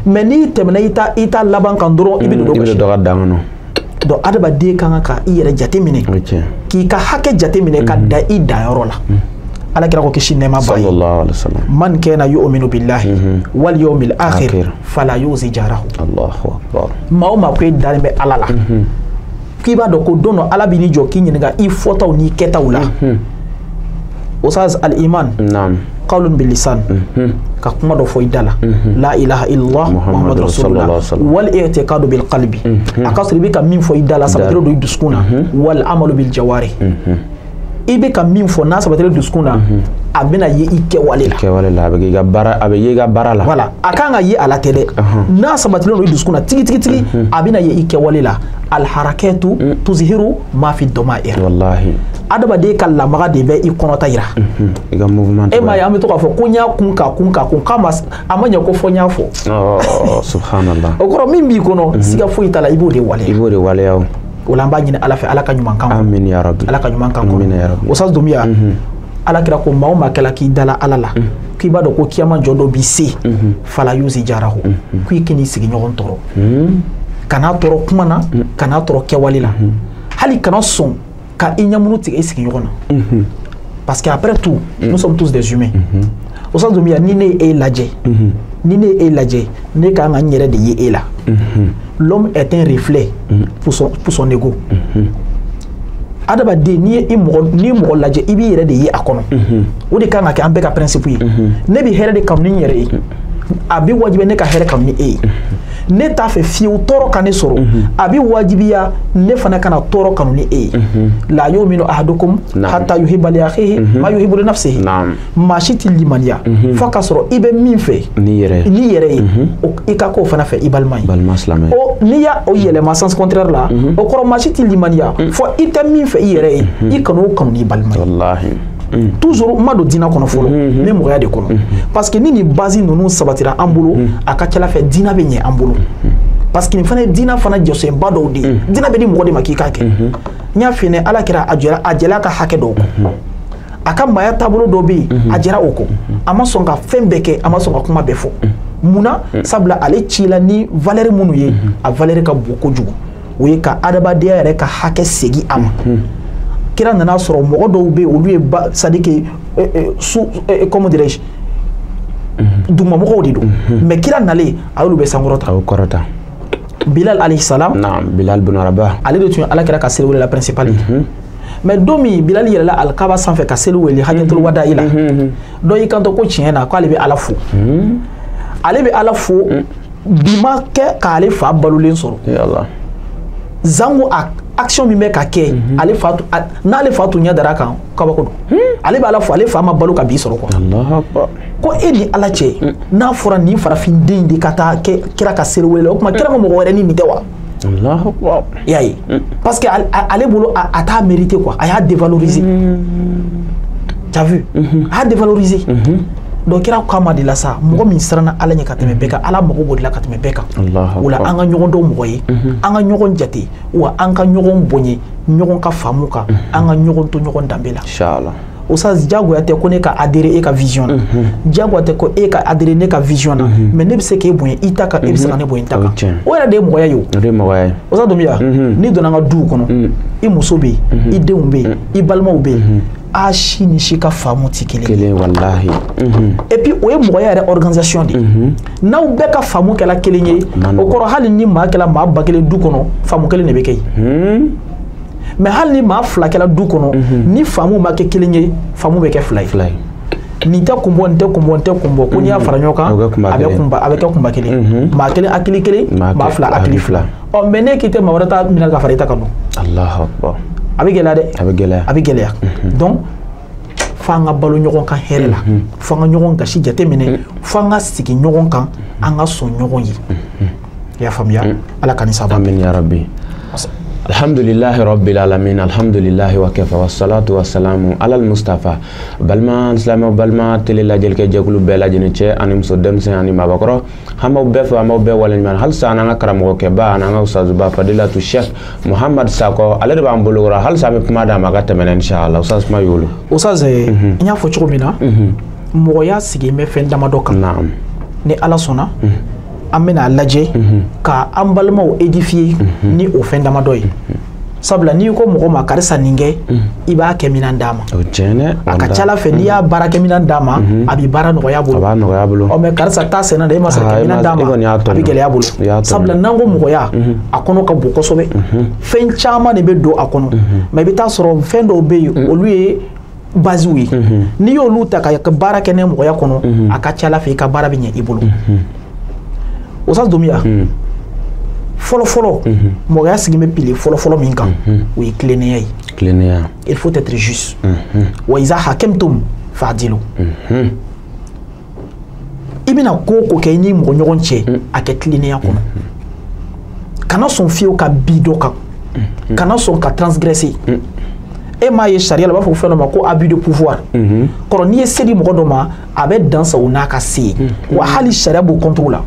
mais n'i tɛmɛna i ta laban kan dɔrɔn, i bɛ don dɔ ka dan kɔnɔ. Donc adamaden ka kan ka i yɛrɛ jateminɛ, k'i ka hakɛ jateminɛ ka da i danyɔrɔ la. Ala kira ko kisi nɛɛma b'a ye, man kana yu'minu billahi wal yawmil akhir fala yuzi jarahu. Allahu akbar. Maa o maa ko e dalen bɛ Ala la, k'i b'a dɔn ko don dɔ Ala b'i n'i jɔ k'i ɲininka i fɔtaw n'i kɛtaw la. Oustaz, al iman qawlun bil lisan, ka kuma dɔ fɔ i da la, la ilaha illallah muhammadu rasulullah, wal i'tiqadu bil qalbi, a ka sɔrɔ i bɛ ka min fɔ i da la sabatilen don i dusukun na, wal amalu bil jawari, i bɛ ka min fɔ n'a sabatilen dusukun na, a bɛna ye i kɛwale la. Kɛwale la, a bɛ k'i ka baara, a bɛ ye i ka baara la. Voilà, a kan ka ye a la tɛ dɛ, n'a sabatilen don i dusukun na tigi tigi tigi, a bɛna ye i kɛwale la. Al harakatu tuzhiru ma fi damair. Wallahi. Adamaden ka lamaga de bɛ i kɔnɔta yira. I ka mouvement. E m'a ye an bɛ to k'a fɔ ko n y'a kun ka kun ka kun, k'a ma a ma ɲɛ ko fɔ n y'a fɔ. Subhanallah. O kɔrɔ min b'i kɔnɔ, siga foyi t'a la, i b'o de waleya. I b'o de waleya o. O la an b'a ɲini Ala fɛ, Ala ka ɲuman kan kɔnɔ. Amin ya Rabbi. Ala ka ɲuman kan kɔnɔ. Amin ya Rabbi. Oustaz Doumbia, Ala kira ko maa o maa kɛla k'i dala Ala la, k'i b'a dɔn ko kiyama jɔ dɔ b'i se, fala yuzi jarahu, k'i kan'i sigiɲɔgɔn tɔɔrɔ. Kana tɔɔrɔ kuma na, kana tɔɔrɔ kɛwale la. Hali kana sɔn ka i ɲɛmunu tigɛ i sigiɲɔgɔn na. Parce que après tout, nous sommes tous des humains. Oustaz Doumbia, ni ne ye e lajɛ, ni ne ye e lajɛ, ne ka kan ka n yɛrɛ de ye e la. L'homme est un reflet pour son ego. Adamaden, n'i ye mɔgɔ lajɛ, i b'i yɛrɛ de ye a kɔnɔ. O de kan ka kɛ an bɛɛ ka principe ye. Ne bɛ hɛrɛ de kanu ni n yɛrɛ ye. A bɛ wajibiya ne ka hɛrɛ kanu ni e ye. Ne t'a fɛ fiyewu tɔɔrɔ ka ne sɔrɔ. A bɛ wajibiya ne fana kana tɔɔrɔ kanu ni e ye. La yu'minu ahadukum hatta yuhibba li akhihi ma yuhibbu li nafsihi. Maa si tɛ limaniya fo k'a sɔrɔ i bɛ min fɛ n'i yɛrɛ ye, i ka k'o fana fɛ i balima ye. Balima silamɛ. O n'i y'a o yɛlɛma sens contraire la, o kɔrɔ maa si tɛ limaniya fo i tɛ min fɛ i yɛrɛ ye, i kan'o kanu n'i balima ye. Walahi. Toujours ma don diinɛ kɔnɔ fɔlɔ, ne mɔgɔya de kɔnɔ. Parce que ni nin base ninnu sabatira an bolo, a ka ca ala fɛ diinɛ bɛ ɲɛ an bolo. Parce que nin fana ye diinɛ fana jɔsenba dɔw de ye. Diinɛ bɛ di mɔgɔ de ma k'i k'a kɛ. N y'a f'i ɲɛna, Ala kɛra a jɛra a ka hakɛ dɔw kɔ. A ka maaya taabolo dɔw bɛ yen, a jɛra o kɔ. A ma sɔn ka fɛn bɛɛ kɛ, a ma sɔn ka kuma bɛɛ fɔ. Munna? Sabula ale cila ni valeur minnu ye, a valeur ka bon kojugu. O ye ka adamadenya yɛrɛ ka hakɛ segin a ma. Kira nana sɔrɔ mɔgɔ dɔw bɛ yen, olu ye ba, c'est-à-dire que sous, comment dirais-je, dugumamɔgɔw de don. Mais kira nalen, a y'olu bɛ sankɔrɔta. A y'o kɔrɔta. Bilal alayhi salam. Naam, Bilal bin Rabah. Ale de tun ye Ala kira ka seli wele la principal ye. Mais don min Bilal yɛlɛla alikaba sanfɛ ka seli wele Hajjatul Wada'i la, dɔ y'i kanto ko tiɲɛ na k'ale bɛ Ala fo. Ale bɛ Ala fo bi ma kɛ k'ale fa balolen sɔrɔ. Yallah. Zango a action min bɛ ka kɛ, ale fa n'ale fa tun ɲɛ dara kan, kabako don. Ale b'a la fɔ ale fa ma balo ka bi sɔrɔ quoi. Allahu akbar. Ko e ni Ala cɛ, n'a fɔra nin farafinden de ka taa kɛ kira ka seli wele la, o tuma kira ma mɔgɔ wɛrɛ ni nin tɛ wa? Allahu akbar. I y'a ye, parce que ale bolo a t'a mérité quoi, a y'a dévaloriser. Tu as vu? A y'a dévaloriser. Donc kira ko a ma de la sa, mɔgɔ min siranna Ala ɲɛ ka tɛmɛ bɛɛ kan, Ala mago b'o de la ka tɛmɛ bɛɛ kan. O la an ka ɲɔgɔn dɔn mɔgɔ ye, an ka ɲɔgɔn jate, wa an ka ɲɔgɔn bonya, ɲɔgɔn ka faamu kan, an ka ɲɔgɔn to ɲɔgɔn danbe la. Inchallah. O sa diyagoya tɛ ko ne ka adhérer e ka vision na, diyagoya tɛ ko e ka adhérer ne ka vision na, mais ne bɛ se k'e bonya i ta kan, e bɛ se ka ne bonya i ta kan. O yɛrɛ de ye mɔgɔya ye o. O de ye mɔgɔya ye. O sa Doumbia, n'i donna an ka duw kɔnɔ, i muso bɛ yen, i denw bɛ yen, i balimaw bɛ yen, a si ni si ka faamu tɛ kelen ye. Kelen walahi. Et puis o ye mɔgɔya yɛrɛ organisation de ye. N'aw bɛɛ ka faamu kɛla kelen ye, o kɔrɔ hali ni maa kɛla maa 1000 du kɔnɔ, faamu kelen de bɛ kɛ yen. Mais hali ni maa 2 kɛla du kɔnɔ, ni faamu ma kɛ kelen ye, faamu bɛ kɛ 2 ye. Nin tɛ kun bɔ, nin tɛ kun bɔ, nin tɛ kun bɔ, ko n'i y'a fara ɲɔgɔn kan a bɛ kɛ kunba kelen. Maa kelen hakili kelen, maa fila hakili fila. Ɔ mais ne k'i tɛ maa wɛrɛ ta minɛ ka fara i ta kan dun. Allahu akbar. A bɛ gɛlɛya dɛ. A bɛ gɛlɛya. A bɛ gɛlɛya. Donc f'an ka balo ɲɔgɔn kan hɛrɛ la, f'an ka ɲɔgɔn gasi jateminɛ, f'an ka sigi ɲɔgɔn kan, an ka sɔn ɲɔgɔn ye. I y'a faamuya? Ala ka ni sababa. Amin ya rabbi. Alhamdulillahi rabbil alamin, alhamdulillahi wa kafa, wassalatu wassalamu ala al-mustafa. Balima silamɛw, balima tele lajɛlikɛ jɛkulu bɛɛ lajɛlen, cɛ ani muso, denmisɛn ani maabakɔrɔ, an b'aw bɛɛ fo, an b'aw bɛɛ waleɲuman. Halisa an ka karamɔgɔkɛba an'an ka ustazuba Fadilatu Sheikh Muhammad Sakɔ, ale de b'an bolokɔrɔ. Halisa an bɛ kuma d'a ma a ka tɛmɛ inshallah. Ustaz, kuma y'olu. Ustaz, n y'a fɔ cogo min na, mɔgɔya sigilen bɛ fɛn damadɔ kan. Naam. Ni Ala sɔnna, an bɛna lajɛ ka an balimaw édifier ni o fɛn damadɔ ye. Sabula n'i ko mɔgɔ ma karisa nin kɛ, i b'a kɛ minɛn d'a ma. O tiɲɛ dɛ. A ka ca ala fɛ n'i y'a baara kɛ minɛn d'a ma, a b'i baara nɔgɔya bolo. A b'a nɔgɔya bolo. Ɔ mais karisa taa senna dɛ, e ma sɔrɔ kɛ minɛn d'a ma, a bɛ gɛlɛya bolo. Sabula n'an ko mɔgɔya, a kɔnɔ ka bon kosɛbɛ. Fɛn caman de bɛ don a kɔnɔ. Mais i bɛ taa sɔrɔ fɛn dɔw bɛ yen, olu ye basiw ye. N'i y'olu ta ka baara kɛ n'a mɔgɔya kɔnɔ, a ka ca ala fɛ i ka baara bɛ ɲɛ i bolo. Ustaz Doumbia, fɔlɔ fɔlɔ, mɔgɔya sigi bɛ pilier fɔlɔ fɔlɔ min kan, o ye tilennenya ye. Tilennenya. Il faut être juste. Wa iza hakemtum fa'dilu. I bɛna ko o ko kɛ i ni mɔgɔ ɲɔgɔn cɛ, a kɛ tilennenya kɔnɔ. Kana sɔn fiyewu ka bi dɔ kan. Kana sɔn ka transgresser. E m'a ye sariya la, u b'a fɔ fɛn dɔ ma ko abus de pouvoir. Kɔrɔ n'i ye se di mɔgɔ dɔ ma, a bɛ dan sago n'a ka se ye. Wa hali sariya b'o contre la.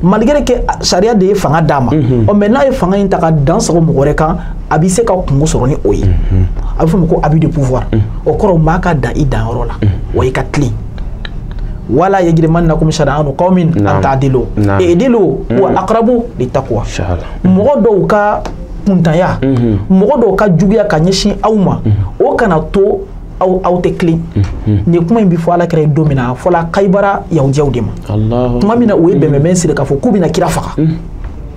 Malgré que sariya de ye fanga d'a ma, ɔ mais n'a ye fanga in ta ka dan sago mɔgɔ wɛrɛ kan, a bɛ se ka kungo sɔrɔ ni o ye. A bɛ fɔ o ma ko abus de pouvoir. O kɔrɔ maa ka dan i danyɔrɔ la, wa i ka tilen. Wala yajrimannakum shana'anu qawmin an ta'dilu. I'dilu huwa aqrabu littaqwa. Mɔgɔ dɔw ka kuntanya, mɔgɔ dɔw ka juguya ka ɲɛsin aw ma, o kana to aw tɛ tilen. Nin kuma in bɛ fɔ Ala kira ye don min na, a fɔla Kayibara yahudiyaw de ma. Tuma min na u ye bɛnbɛnbɛn siri k'a fɔ k'u bɛna kira faga.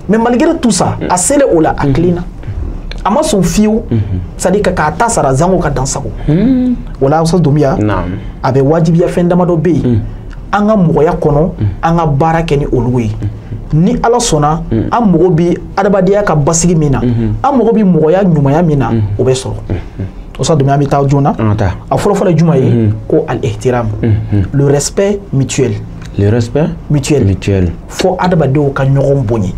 Mais malgré tout ça, a selen o la, a tilenna. A ma sɔn fiyewu, c'est à dire k'a ta sara zango ka dan sago. O la Ustaz Doumbia, a bɛ wajibiya fɛn damadɔ bɛ yen, an ka mɔgɔya kɔnɔ, an ka baara kɛ ni olu ye. Ni Ala sɔnna, an mago bɛ adamadenya ka basigi min na, an mago bɛ mɔgɔya ɲumanya min na, o bɛ sɔrɔ. Ustaz Doumbia, an bɛ taa joona. A fɔlɔ fɔlɔ ye jumɛn ye? Ko al-ihtiram, le respect mutuel. Le respect mutuel. Mutuel. Fo adamadenw ka ɲɔgɔn bonya.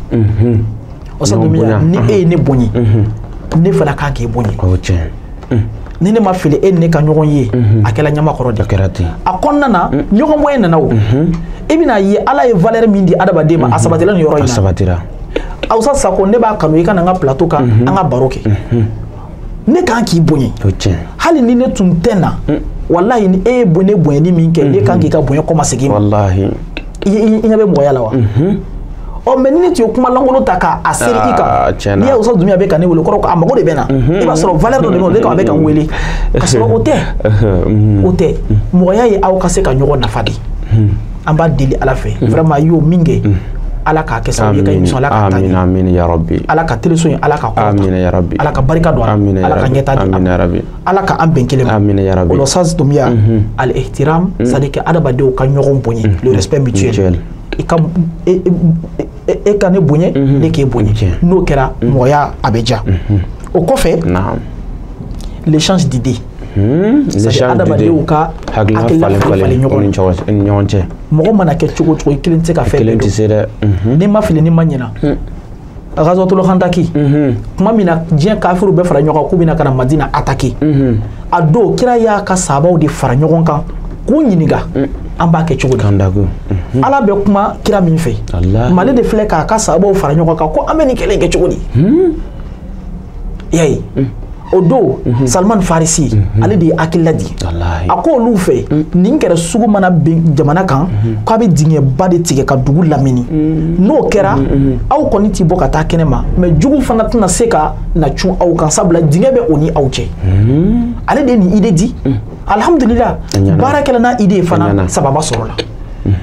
Ustaz Doumbia, ni e ye ne bonya, ne fana kan k'e bonya. O tiɲɛ. Ni ne ma fili e ni ne ka ɲɔgɔn ye, a kɛla ɲamakɔrɔ de. A kɛra ten. A kɔnɔna na, ɲɔgɔn bonya nana o. I bɛna ye Ala ye valeur min di adamaden ma, a sabatila nin yɔrɔ in na. A sabatira. Ustaz Sako, ne b'a kanu i ka na n ka plateau kan, an ka baro kɛ. Ne kan k'i bonya. O tiɲɛ. Hali ni ne tun tɛ na, walahi ni e ye ne bonyani min kɛ, ne kan k'i ka bonya kɔmasegin ma. Walahi. I ɲɛ bɛ mɔgɔya la wa? Ɔ mais ni ne tun ye kuma lankolon ta k'a seri i kan, n'i y'a Ustaz Doumbia bɛ ka ne wele, kɔrɔ a mago de bɛ na. I b'a sɔrɔ valeur dɔ de bɛ yen, o de kama a bɛ ka n wele. Ka sɔrɔ o tɛ. O tɛ. Mɔgɔya ye aw ka se ka ɲɔgɔn nafa de. An b'a deli Ala fɛ. Vraiment i y'o min kɛ, Ala k'a kɛ sababu ye ka émission Ala k'a taa ɲɛ. Amin ya rabbi. Ala ka teleso in Ala ka kɔrɔta. Amin ya rabbi. Ala ka barika don a la. Ala ka ɲɛta di a ma. Ala ka an bɛn kelen ma. Amin ya rabbi. O la Ustaz Doumbia, al-ihtiram, c'est à dire que adamadenw ka ɲɔgɔn bonya, le respect mutuel. I ka e ka ne bonya, ne k'e bonya. N'o kɛra mɔgɔya a bɛ diya. O kɔfɛ, l'échange d'idées. L'échange d'idées. Ka hakilina falen falen ɲɔgɔn cɛ. Mɔgɔ mana kɛ cogo o cogo, i kelen tɛ se ka fɛn bɛɛ dɔn. Kelen tɛ se dɛ. N'i ma fili, n'i ma ɲina. Ghazwatul Khandaki, tuma min na diɲɛ kafiriw bɛɛ fara ɲɔgɔn kan k'u bɛna ka na Madina attaquer. A don kira y'a ka sahabaw de fara ɲɔgɔn kan k'u ɲininka, an b'a kɛ cogo di? Ala bɛ kuma kira min fɛ, Mali de filɛ k'a ka sahabaw fara ɲɔgɔn kan ko an bɛ nin kɛlɛ in kɛ cogo di? I y'a ye? O don Salman Farisi, ale de ye hakilila di. A ko olu fɛ, nin kɛra sugu mana bin jamana kan, k'a bɛ dingɛba de tigɛ ka dugu lamini. N'o kɛra, aw kɔni ti bɔ ka taa kɛnɛ ma, mais jugu fana tɛna se ka na cun aw kan, sabula dingɛ bɛ o ni aw cɛ. Ale de ye nin idée di. Alhamdulillah, baara kɛla n'a idée ye fana, sababa sɔrɔla.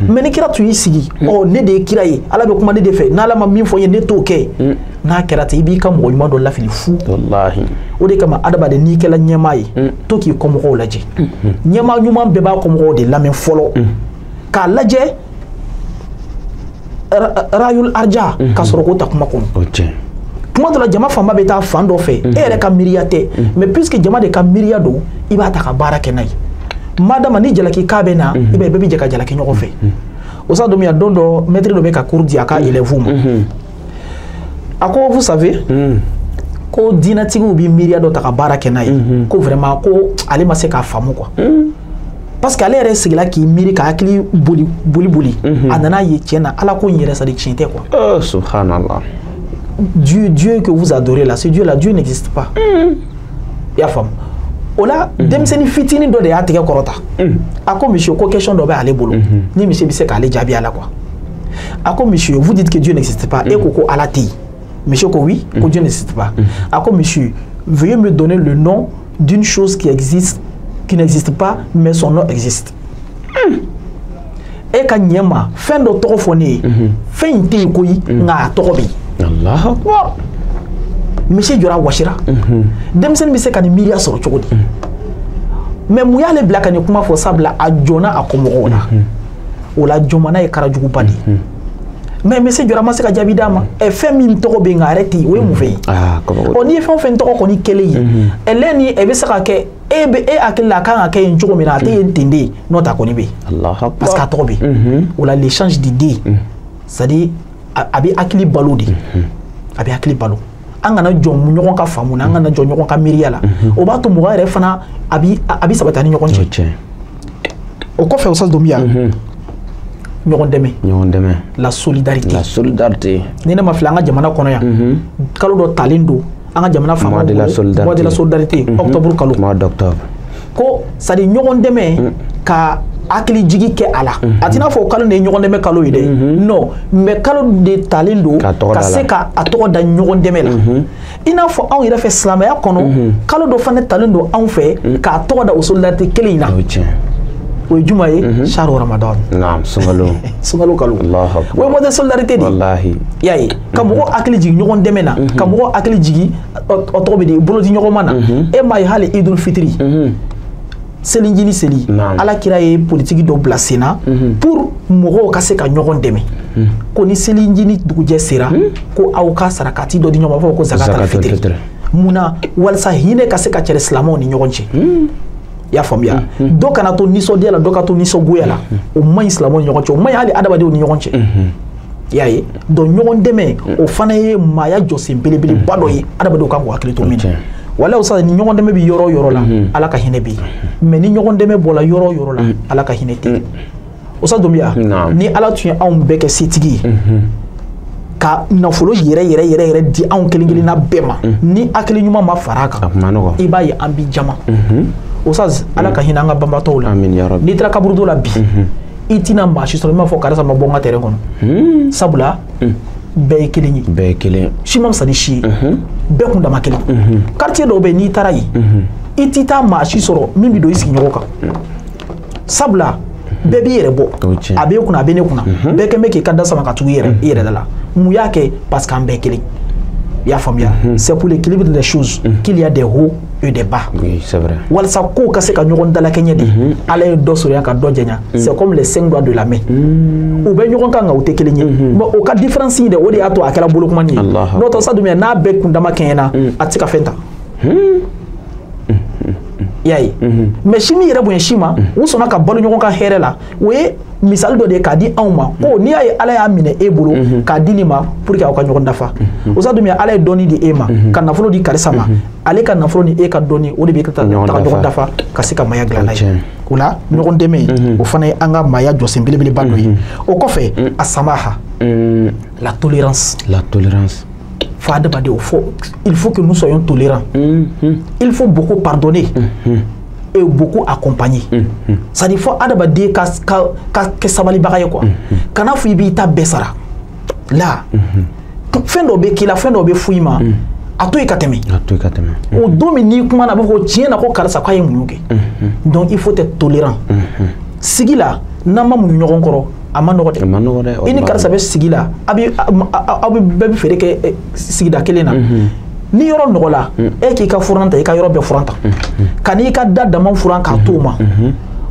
Mais ni kira tun y'i sigi, ɔ ne de ye kira ye, Ala bɛ kuma ne de fɛ, n'Ala ma min fɔ n ye ne t'o kɛ. N'a kɛra ten, i b'i ka mɔgɔ ɲuman dɔ lafili fu. Walahi. O de kama adamaden n'i kɛla ɲɛmaa ye, to k'i kɔmɔgɔw lajɛ. Ɲɛmaa ɲuman bɛɛ b'a kɔmɔgɔw de lamɛn fɔlɔ k'a lajɛ rayul arja ka sɔrɔ k'o ta kuma kɔnɔ. Kuma dɔ la jama fanba bɛ taa fan dɔ fɛ, e yɛrɛ ka miiriya tɛ, mais puisque jama de ka miiriya don, i b'a ta ka baara kɛ n'a ye. Madama ni jalaki k'a bɛ na, i b'a ye bɛɛ bɛ jɛ ka jalaki ɲɔgɔn fɛ. O sa don min don dɔ maître dɔ bɛ ka cours di a ka élèves ma. A ko vous savez, ko diinɛtigiw bɛ miiriya dɔ ta ka baara kɛ n'a ye, ko vraiment ko ale ma se k'a faamu quoi. Parce que ale yɛrɛ sigila k'i miiri ka hakili boli boli boli, a nana ye tiɲɛ na Ala ko in yɛrɛ sadi tiɲɛ tɛ quoi. Oh subhanallah. Dieu que vous adorez là, ce Dieu là, Dieu n'existe pas. I y'a faamu. O la denmisɛnnin fitinin dɔ de y'a tɛgɛ kɔrɔta. A ko monsieur ko question dɔ bɛ ale bolo, ni monsieur bɛ se k'ale jaabi a la quoi. A ko monsieur, vous dites que Dieu n'existe pas, e ko ko Ala tɛ yen. Monsieur ko oui, ko Dieu n'existe pas. A ko monsieur, veuillez me donner le nom d'une chose qui existe, qui n'existe pas, mais son nom existe. E ka ɲɛ ma fɛn dɔ tɔgɔ fɔ ne ye, fɛn in tɛ yen koyi, nka a tɔgɔ bɛ yen. Allahu akbar. Monsieur jɔra wasira. Denmisɛnnin bɛ se ka nin miiriya sɔrɔ cogo di? Mais mun y'ale bila ka nin kuma fɔ? Sabula a jɔnna a kɔmɔgɔw la. O la jɔnmana ye karajuguba de ye. Mais monsieur jɔra ma se ka jaabi d'a ma. Ɛ fɛn min tɔgɔ bɛ yen nka a yɛrɛ tɛ yen, o ye mun fɛn ye? Ɔ n'i ye fɛn o fɛn tɔgɔ kɔni kɛlen ye, ɛ lɛ ni ɛ bɛ se ka kɛ e bɛ e hakili la a kan ka kɛ yen cogo min na, a tɛ yen ten de, n'o tɛ a kɔni bɛ yen. Parce que a tɔgɔ bɛ yen. O la l'échange d'idées, c'est à dire a bɛ hakili balo de. A bɛ hakili balo. An kana jɔ ɲɔgɔn ka faamu na, an kana jɔ ɲɔgɔn ka miiriya la. O b'a to mɔgɔ yɛrɛ fana a bɛ sabati ani ɲɔgɔn cɛ. O kɔfɛ Oustaz Doumbia, ɲɔgɔn dɛmɛ. Ɲɔgɔn dɛmɛ. La solidarité. La solidarité. Ni ne ma fili an ka jamana kɔnɔ yan, kalo dɔ talen don an ka jamana faamaw bolo, mois de la solidarité, octobre kalo. Mois d'octobre. Ko c'est à dire ɲɔgɔn dɛmɛ ka hakili jigi kɛ a la. A t'i n'a fɔ kalo de ye ɲɔgɔn dɛmɛ kalo ye dɛ. Non, mais kalo de talen don ka se ka a tɔgɔ da ɲɔgɔn dɛmɛ la. I n'a fɔ anw yɛrɛ fɛ silamɛya kɔnɔ, kalo dɔ fana talen don anw fɛ k'a tɔgɔ da o solidarité kelen in na. O ye juma ye, shahru Ramadan. Naam, sunkalo. Sunkalo kalo. Allahu akbar. O ye mois de solidarité de ye. Wallahi. I y'a ye, ka mɔgɔ hakili jigin ɲɔgɔn dɛmɛ na, ka mɔgɔ hakili jigin o tɔgɔ bɛ di bolodi ɲɔgɔnma na. E m'a ye hali Idul Fitiri. Selinjini seli, Ala kira ye politiki dɔ bila sen na pour mɔgɔw ka se ka ɲɔgɔn dɛmɛ. Ko ni selinjini dugujɛ sera, ko aw ka sarakati dɔ di ɲɔgɔn ma, fɔ ko zakatal fitiri. Munna? Walasa hinɛ ka se ka cɛri silamɛw ni ɲɔgɔn cɛ. I y'a faamuya? Dɔ kana to nisɔndiya la, dɔ ka to nisɔngoya la. O man ɲi silamɛw ni ɲɔgɔn cɛ, o man ɲi hali adamadenw ni ɲɔgɔn cɛ. I y'a ye? Donc ɲɔgɔn dɛmɛ, o fana ye maaya jɔsen belebeleba dɔ ye adamadenw kan k'u hakili to min na. Wala o ni ɲɔgɔn dɛmɛ bɛ yɔrɔ o yɔrɔ la, Ala ka hinɛ bɛ yen. Mais ni ɲɔgɔn dɛmɛ bɔra yɔrɔ o yɔrɔ la, Ala ka hinɛ tɛ yen. Oustaz Doumbia, ni Ala tun ye anw bɛɛ kɛ setigi ye, ka nafolo yɛrɛ yɛrɛ yɛrɛ yɛrɛ di anw kelen kelenna bɛɛ ma, ni hakili ɲuman ma fara a kan, i b'a ye an b'i jama. Oustaz, Ala ka hinɛ an ka banbaatɔw la. N'i taara kaburudo la bi, i tɛna maa si sɔrɔ i m'a fɔ karisa ma bɔ n ka terrain kɔnɔ. Sabula bɛɛ ye kelen ye. Bɛɛ ye kelen. Si ma fisa ni si ye. Bɛɛ kun dama kelen. Quartier dɔw bɛ yen n'i taara yen, i t'i taa maa si sɔrɔ min bɛ don i sigiɲɔgɔn kan. Sabula bɛɛ b'i yɛrɛ bɔ. A b'e kunna, a bɛ ne kunna. Bɛɛ kɛn bɛ k'i ka da sama ka tugu i yɛrɛ da la. Mun y'a kɛ? Parce qu'an bɛɛ kelen. I y'a faamuya? C'est pour l'équilibre des choses qu'il y a des hauts et des bas. Oui, c'est vrai. Walasa kow ka se ka ɲɔgɔn dalakɛɲɛ de, Ala ye dɔ sɔrɔ yan ka dɔ janya. C'est comme les 5 doigts de la main. U bɛ ɲɔgɔn kan nka u tɛ kelen ye. Mais o ka différence in dɛ, o de y'a to a kɛra bolokumani ye. N'o tɛ sa Doumbia, n'a bɛɛ kundama kɛɲɛna, a tɛ se ka fɛn ta. I y'a ye? Mais si min yɛrɛ bonya si ma, u sɔnna ka balo ɲɔgɔn ka hɛrɛ la. O ye misali dɔ de ye k'a di anw ma. Ko n'i y'a ye Ala y'a minɛ e bolo k'a di nin ma pour que aw ka ɲɔgɔn dafa. O sa Doumbia, Ala ye dɔnni di e ma, ka nafolo di karisa ma, ale ka nafolo ni e ka dɔnni, o de bɛ taga ɲɔgɔn dafa ka se ka maaya dilan n'a ye. O la ɲɔgɔn dɛmɛ, o fana ye an ka maaya jɔsen belebeleba dɔ ye. O kɔfɛ, a samaha, la tolérance. La tolérance. Il faut que nous soyons tolérants. Il faut beaucoup pardonner et beaucoup accompagner. Ça dit faut adamaden ka kɛ sabalibaga ye quoi. Kana fɔ i b'i ta bɛɛ sara. La fɛn dɔ bɛ k'i la, fɛn dɔ bɛ fɔ i ma, a to yen ka tɛmɛ. A to yen ka tɛmɛ. O don min n'i kumana, a b'a fɔ ko tiɲɛ na ko karisa k'a ye mun kɛ. Donc il faut être tolérant. Sigi la, n'an ma muɲu ɲɔgɔn kɔrɔ, a ma nɔgɔ dɛ. A ma nɔgɔ dɛ. I ni karisa bɛ sigi la, aw bɛ bɛɛ bɛ feere kɛ sigida kelen na. Ni yɔrɔ nɔgɔ la e k'i ka furan ta i ka yɔrɔ bɛɛ furan ta ka n'i ka da dama furan k'a t'o ma.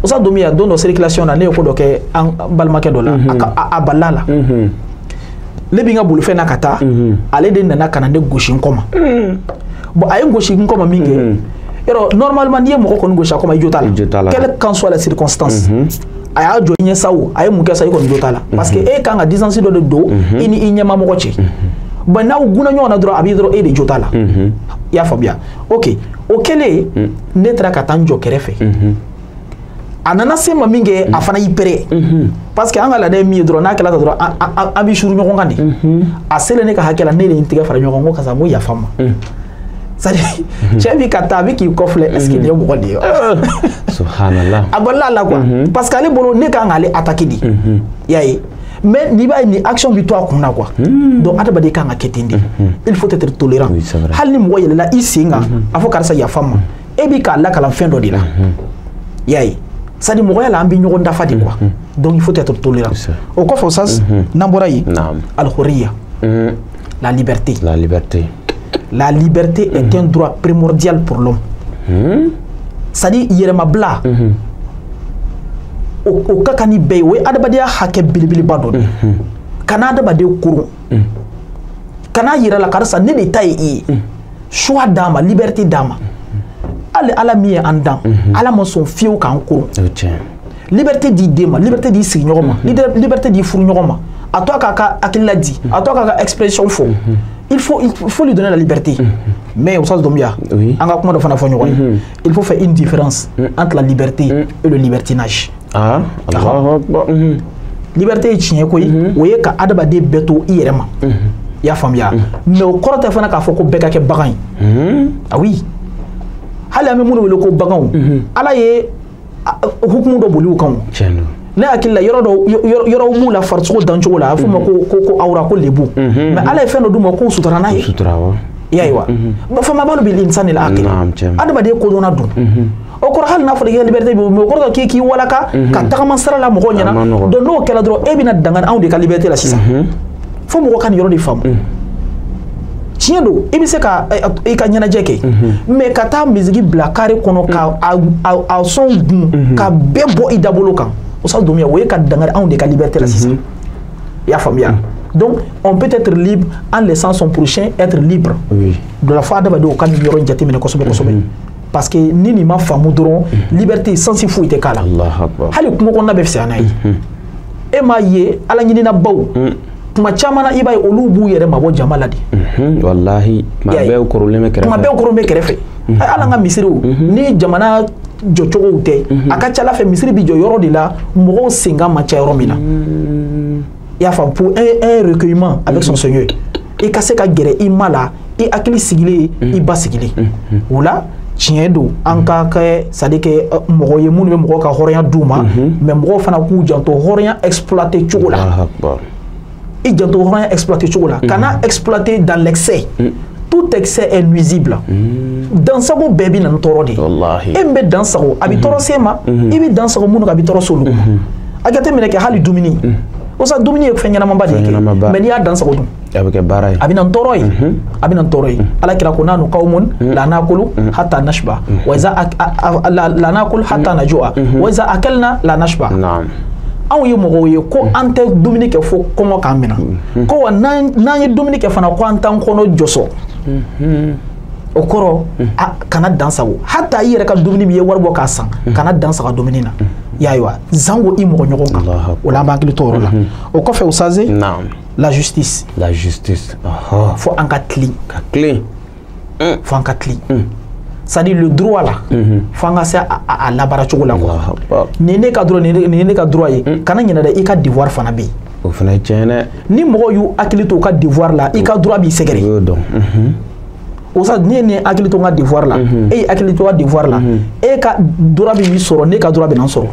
Oustaz Doumbia don dɔ circulation na ne ye ko dɔ kɛ an balimakɛ dɔ la a balila la. Ne bɛ n ka bolifɛn na ka taa ale de nana ka na ne gosi n kɔ ma. Bon a ye n gosi n kɔ ma min kɛ yɔrɔ normalement n'i ye mɔgɔ kɔni gosi a kɔ ma i jo t'a la quelle qu'en soit la circonstance. A y'a jɔ i ɲɛ sa o a ye mun kɛ sa i kɔni jo t'a la parce que e kan ka distance dɔ de don i ni i ɲɛmamɔgɔ cɛ. Bon n'aw gunna ɲɔgɔn na dɔrɔn a b'i dɔrɔn e de jo t'a la. I y'a faamuya ok o kɛlen ne taara ka taa n jɔ kɛrɛfɛ. A nana se ma min kɛ a fana y'i péré parce que an ka laada ye min ye dɔrɔn n'a kɛla tan dɔrɔn an bɛ suru ɲɔgɔn kan de. A selen ne ka hakɛ la ne de ye n tɛgɛ fara ɲɔgɔn kan ko karisa n ko yafa n ma. C'est-à-dire cɛ bi ka taa a bɛ k'i kɔfilɛ est-ce que nin ye mɔgɔ de ye wa. Subhanallah. A balila a la quoi parce que ale bolo ne kan k'ale attaquer de. I y'a ye mais n'i b'a ye nin action bi to a kun na quoi. Donc adamaden kan ka kɛ ten de. Il faut être tolérant. Hali ni mɔgɔ yɛlɛla i sen kan a fɔ karisa yafa n ma e bi k'a lakalan fɛn dɔ de la. I y'a ye. C'est-à-dire mɔgɔya la an bɛ ɲɔgɔn dafa de quoi. Donc il faut être tolérant. O kɔfɛ Oustaz n'an bɔra yen al-hurriya la liberté. La liberté. La liberté est un droit primordial pour l'homme. C'est-à-dire yɛrɛmabila o ka kan ni bɛɛ ye o ye adamadenya hakɛ belebeleba dɔ de ye. Kana adamaden koron. Kana yira la karisa ne de ta ye i ye. Choix d'a ma liberté d'a ma. Hali ala min ye an dan ala ma sɔn fiyewu k'an koron. Liberté di den ma liberté di sigiɲɔgɔn ma liberté di furuɲɔgɔn ma a to a k'a ka hakilila di a to a k'a ka expression fɔ. Il faut lui donner la liberté. Mais Oustaz Doumbia, an ka kuma dɔ fana fɔ ɲɔgɔn ye. Il faut faire une différence entre la liberté et le libertinage. Ah, Allahu Akbar. Liberté ye tiɲɛ ko ye o ye ka adamaden bɛɛ to i yɛrɛ ma. I y'a faamuya. Mais o kɔrɔ tɛ fana k'a fɔ ko bɛɛ ka kɛ bagan ye. Ah oui. Hali an bɛ minnu wele ko baganw ala ye hukumu dɔ boli u kan o. Ne hakili la yɔrɔ dɔ yɔrɔ m'u la farisogo dancogo la a bɛ f'o ma ko awra ko lebu. Mais ala ye fɛn dɔ d'u ma k'o sutura n'a ye. I y'a ye wa. Fama balu bil insani al aqil. Adamaden kodɔnna dun. O kɔrɔ hali n'a fɔra k'i ka liberté b'i bolo mais o kɔrɔ k'i k'i walaka ka tagama sira la mɔgɔw ɲɛna. Donc n'o kɛra dɔrɔn e bɛna dangani anw de ka liberté la sisan. Fo mɔgɔ ka nin yɔrɔ de faamu. Tiɲɛ don i bɛ se ka i ka ɲɛnajɛ kɛ mais ka taa misigi bila carré kɔnɔ ka a sɔn gun ka bɛɛ bɔ i dabolo kan. Oustaz Doumbia o ye ka dangari anw de ka liberté la sisan. I y'a faamuya. Donc on peut être libre en laissant son prochain être libre. De la foi adamadenw ka nin yɔrɔ in jateminɛ kosɛbɛ kosɛbɛ. Parce que ni nin ma faamu dɔrɔn liberté sens foyi tɛ k'a la. Hali kungo kɔnɔna bɛ fisaya n'a ye. E m'a ye ala ɲinina baw tuma caman na i b'a ye olu b'u yɛrɛ mabɔ jama la de. Walahi tuma bɛɛ korolen bɛ kɛrɛfɛ. Tuma bɛɛ korolen bɛ kɛrɛfɛ. Hali an ka misiriw ni jamana jɔcogow tɛ a ka ca ala fɛ misiri bi jɔ yɔrɔ de la mɔgɔw senkan man ca yɔrɔ min na. I y'a faamu pour un recueillement avec son Seigneur. I ka se ka gɛrɛ i ma la i hakili sigilen i ba sigilen. O la tiɲɛ don an ka kɛ c'est à dire que mɔgɔ ye minnu bɛ mɔgɔw ka hɔrɔnya d'u ma mais mɔgɔw fana k'u janto hɔrɔnya exploiter cogo la. I janto hɔrɔnya exploiter cogo la. Kana exploiter dans l'excès. Tout excès est nuisible. Dansago bɛɛ bɛ na ni tɔɔrɔ de ye. E min bɛ dan sago a bɛ tɔɔrɔ s'e ma i bɛ dan sago minnu kan a bɛ tɔɔrɔ s'olu ma. A jateminɛ kɛ hali dumuni. O sa dumuni ye fɛn ɲɛnamaba de ye kɛ mais n'i y'a dan sago dun. A bɛ kɛ baara ye. A bɛ na ni tɔɔrɔ ye. A bɛ na ni tɔɔrɔ ye. Ala kira ko nahnu qawmun la nakulu hatta nashba wa iza la nakulu hatta najua wa iza akalna la nashba. Anw ye mɔgɔw ye ko an tɛ dumuni kɛ fo kɔngɔ k'an minɛ. Ko wa n'an ye dumuni kɛ fana ko an t'an kɔnɔ jɔsɔ. O kɔrɔ kana dan sago hata i yɛrɛ ka dumuni min ye wari bɔ k'a san kana dan sago dumuni na. I y'a ye wa zango i mɔgɔ ɲɔgɔn kan. O la an b'an hakili to o yɔrɔ la. O kɔfɛ Oustaz la justice. La justice. Fo an ka tilen. Ka tilen. Fo an ka tilen. C'est-à-dire le droit là, fo an ka se a labaara cogo la quoi. Nin ne ka droit nin ye ne ka droit ye kana ɲinɛ dɛ i ka devoir fana bɛ yen. O fana ye tiɲɛ dɛ. Ni mɔgɔw y'u hakili to u ka devoir la i ka droit b'i sɛgɛrɛ. O y'o dɔn. O sa ne ye nin hakili to n ka devoir la e ye hakili to ka devoir la e ka droit bɛ min sɔrɔ ne ka droit bɛ na n sɔrɔ.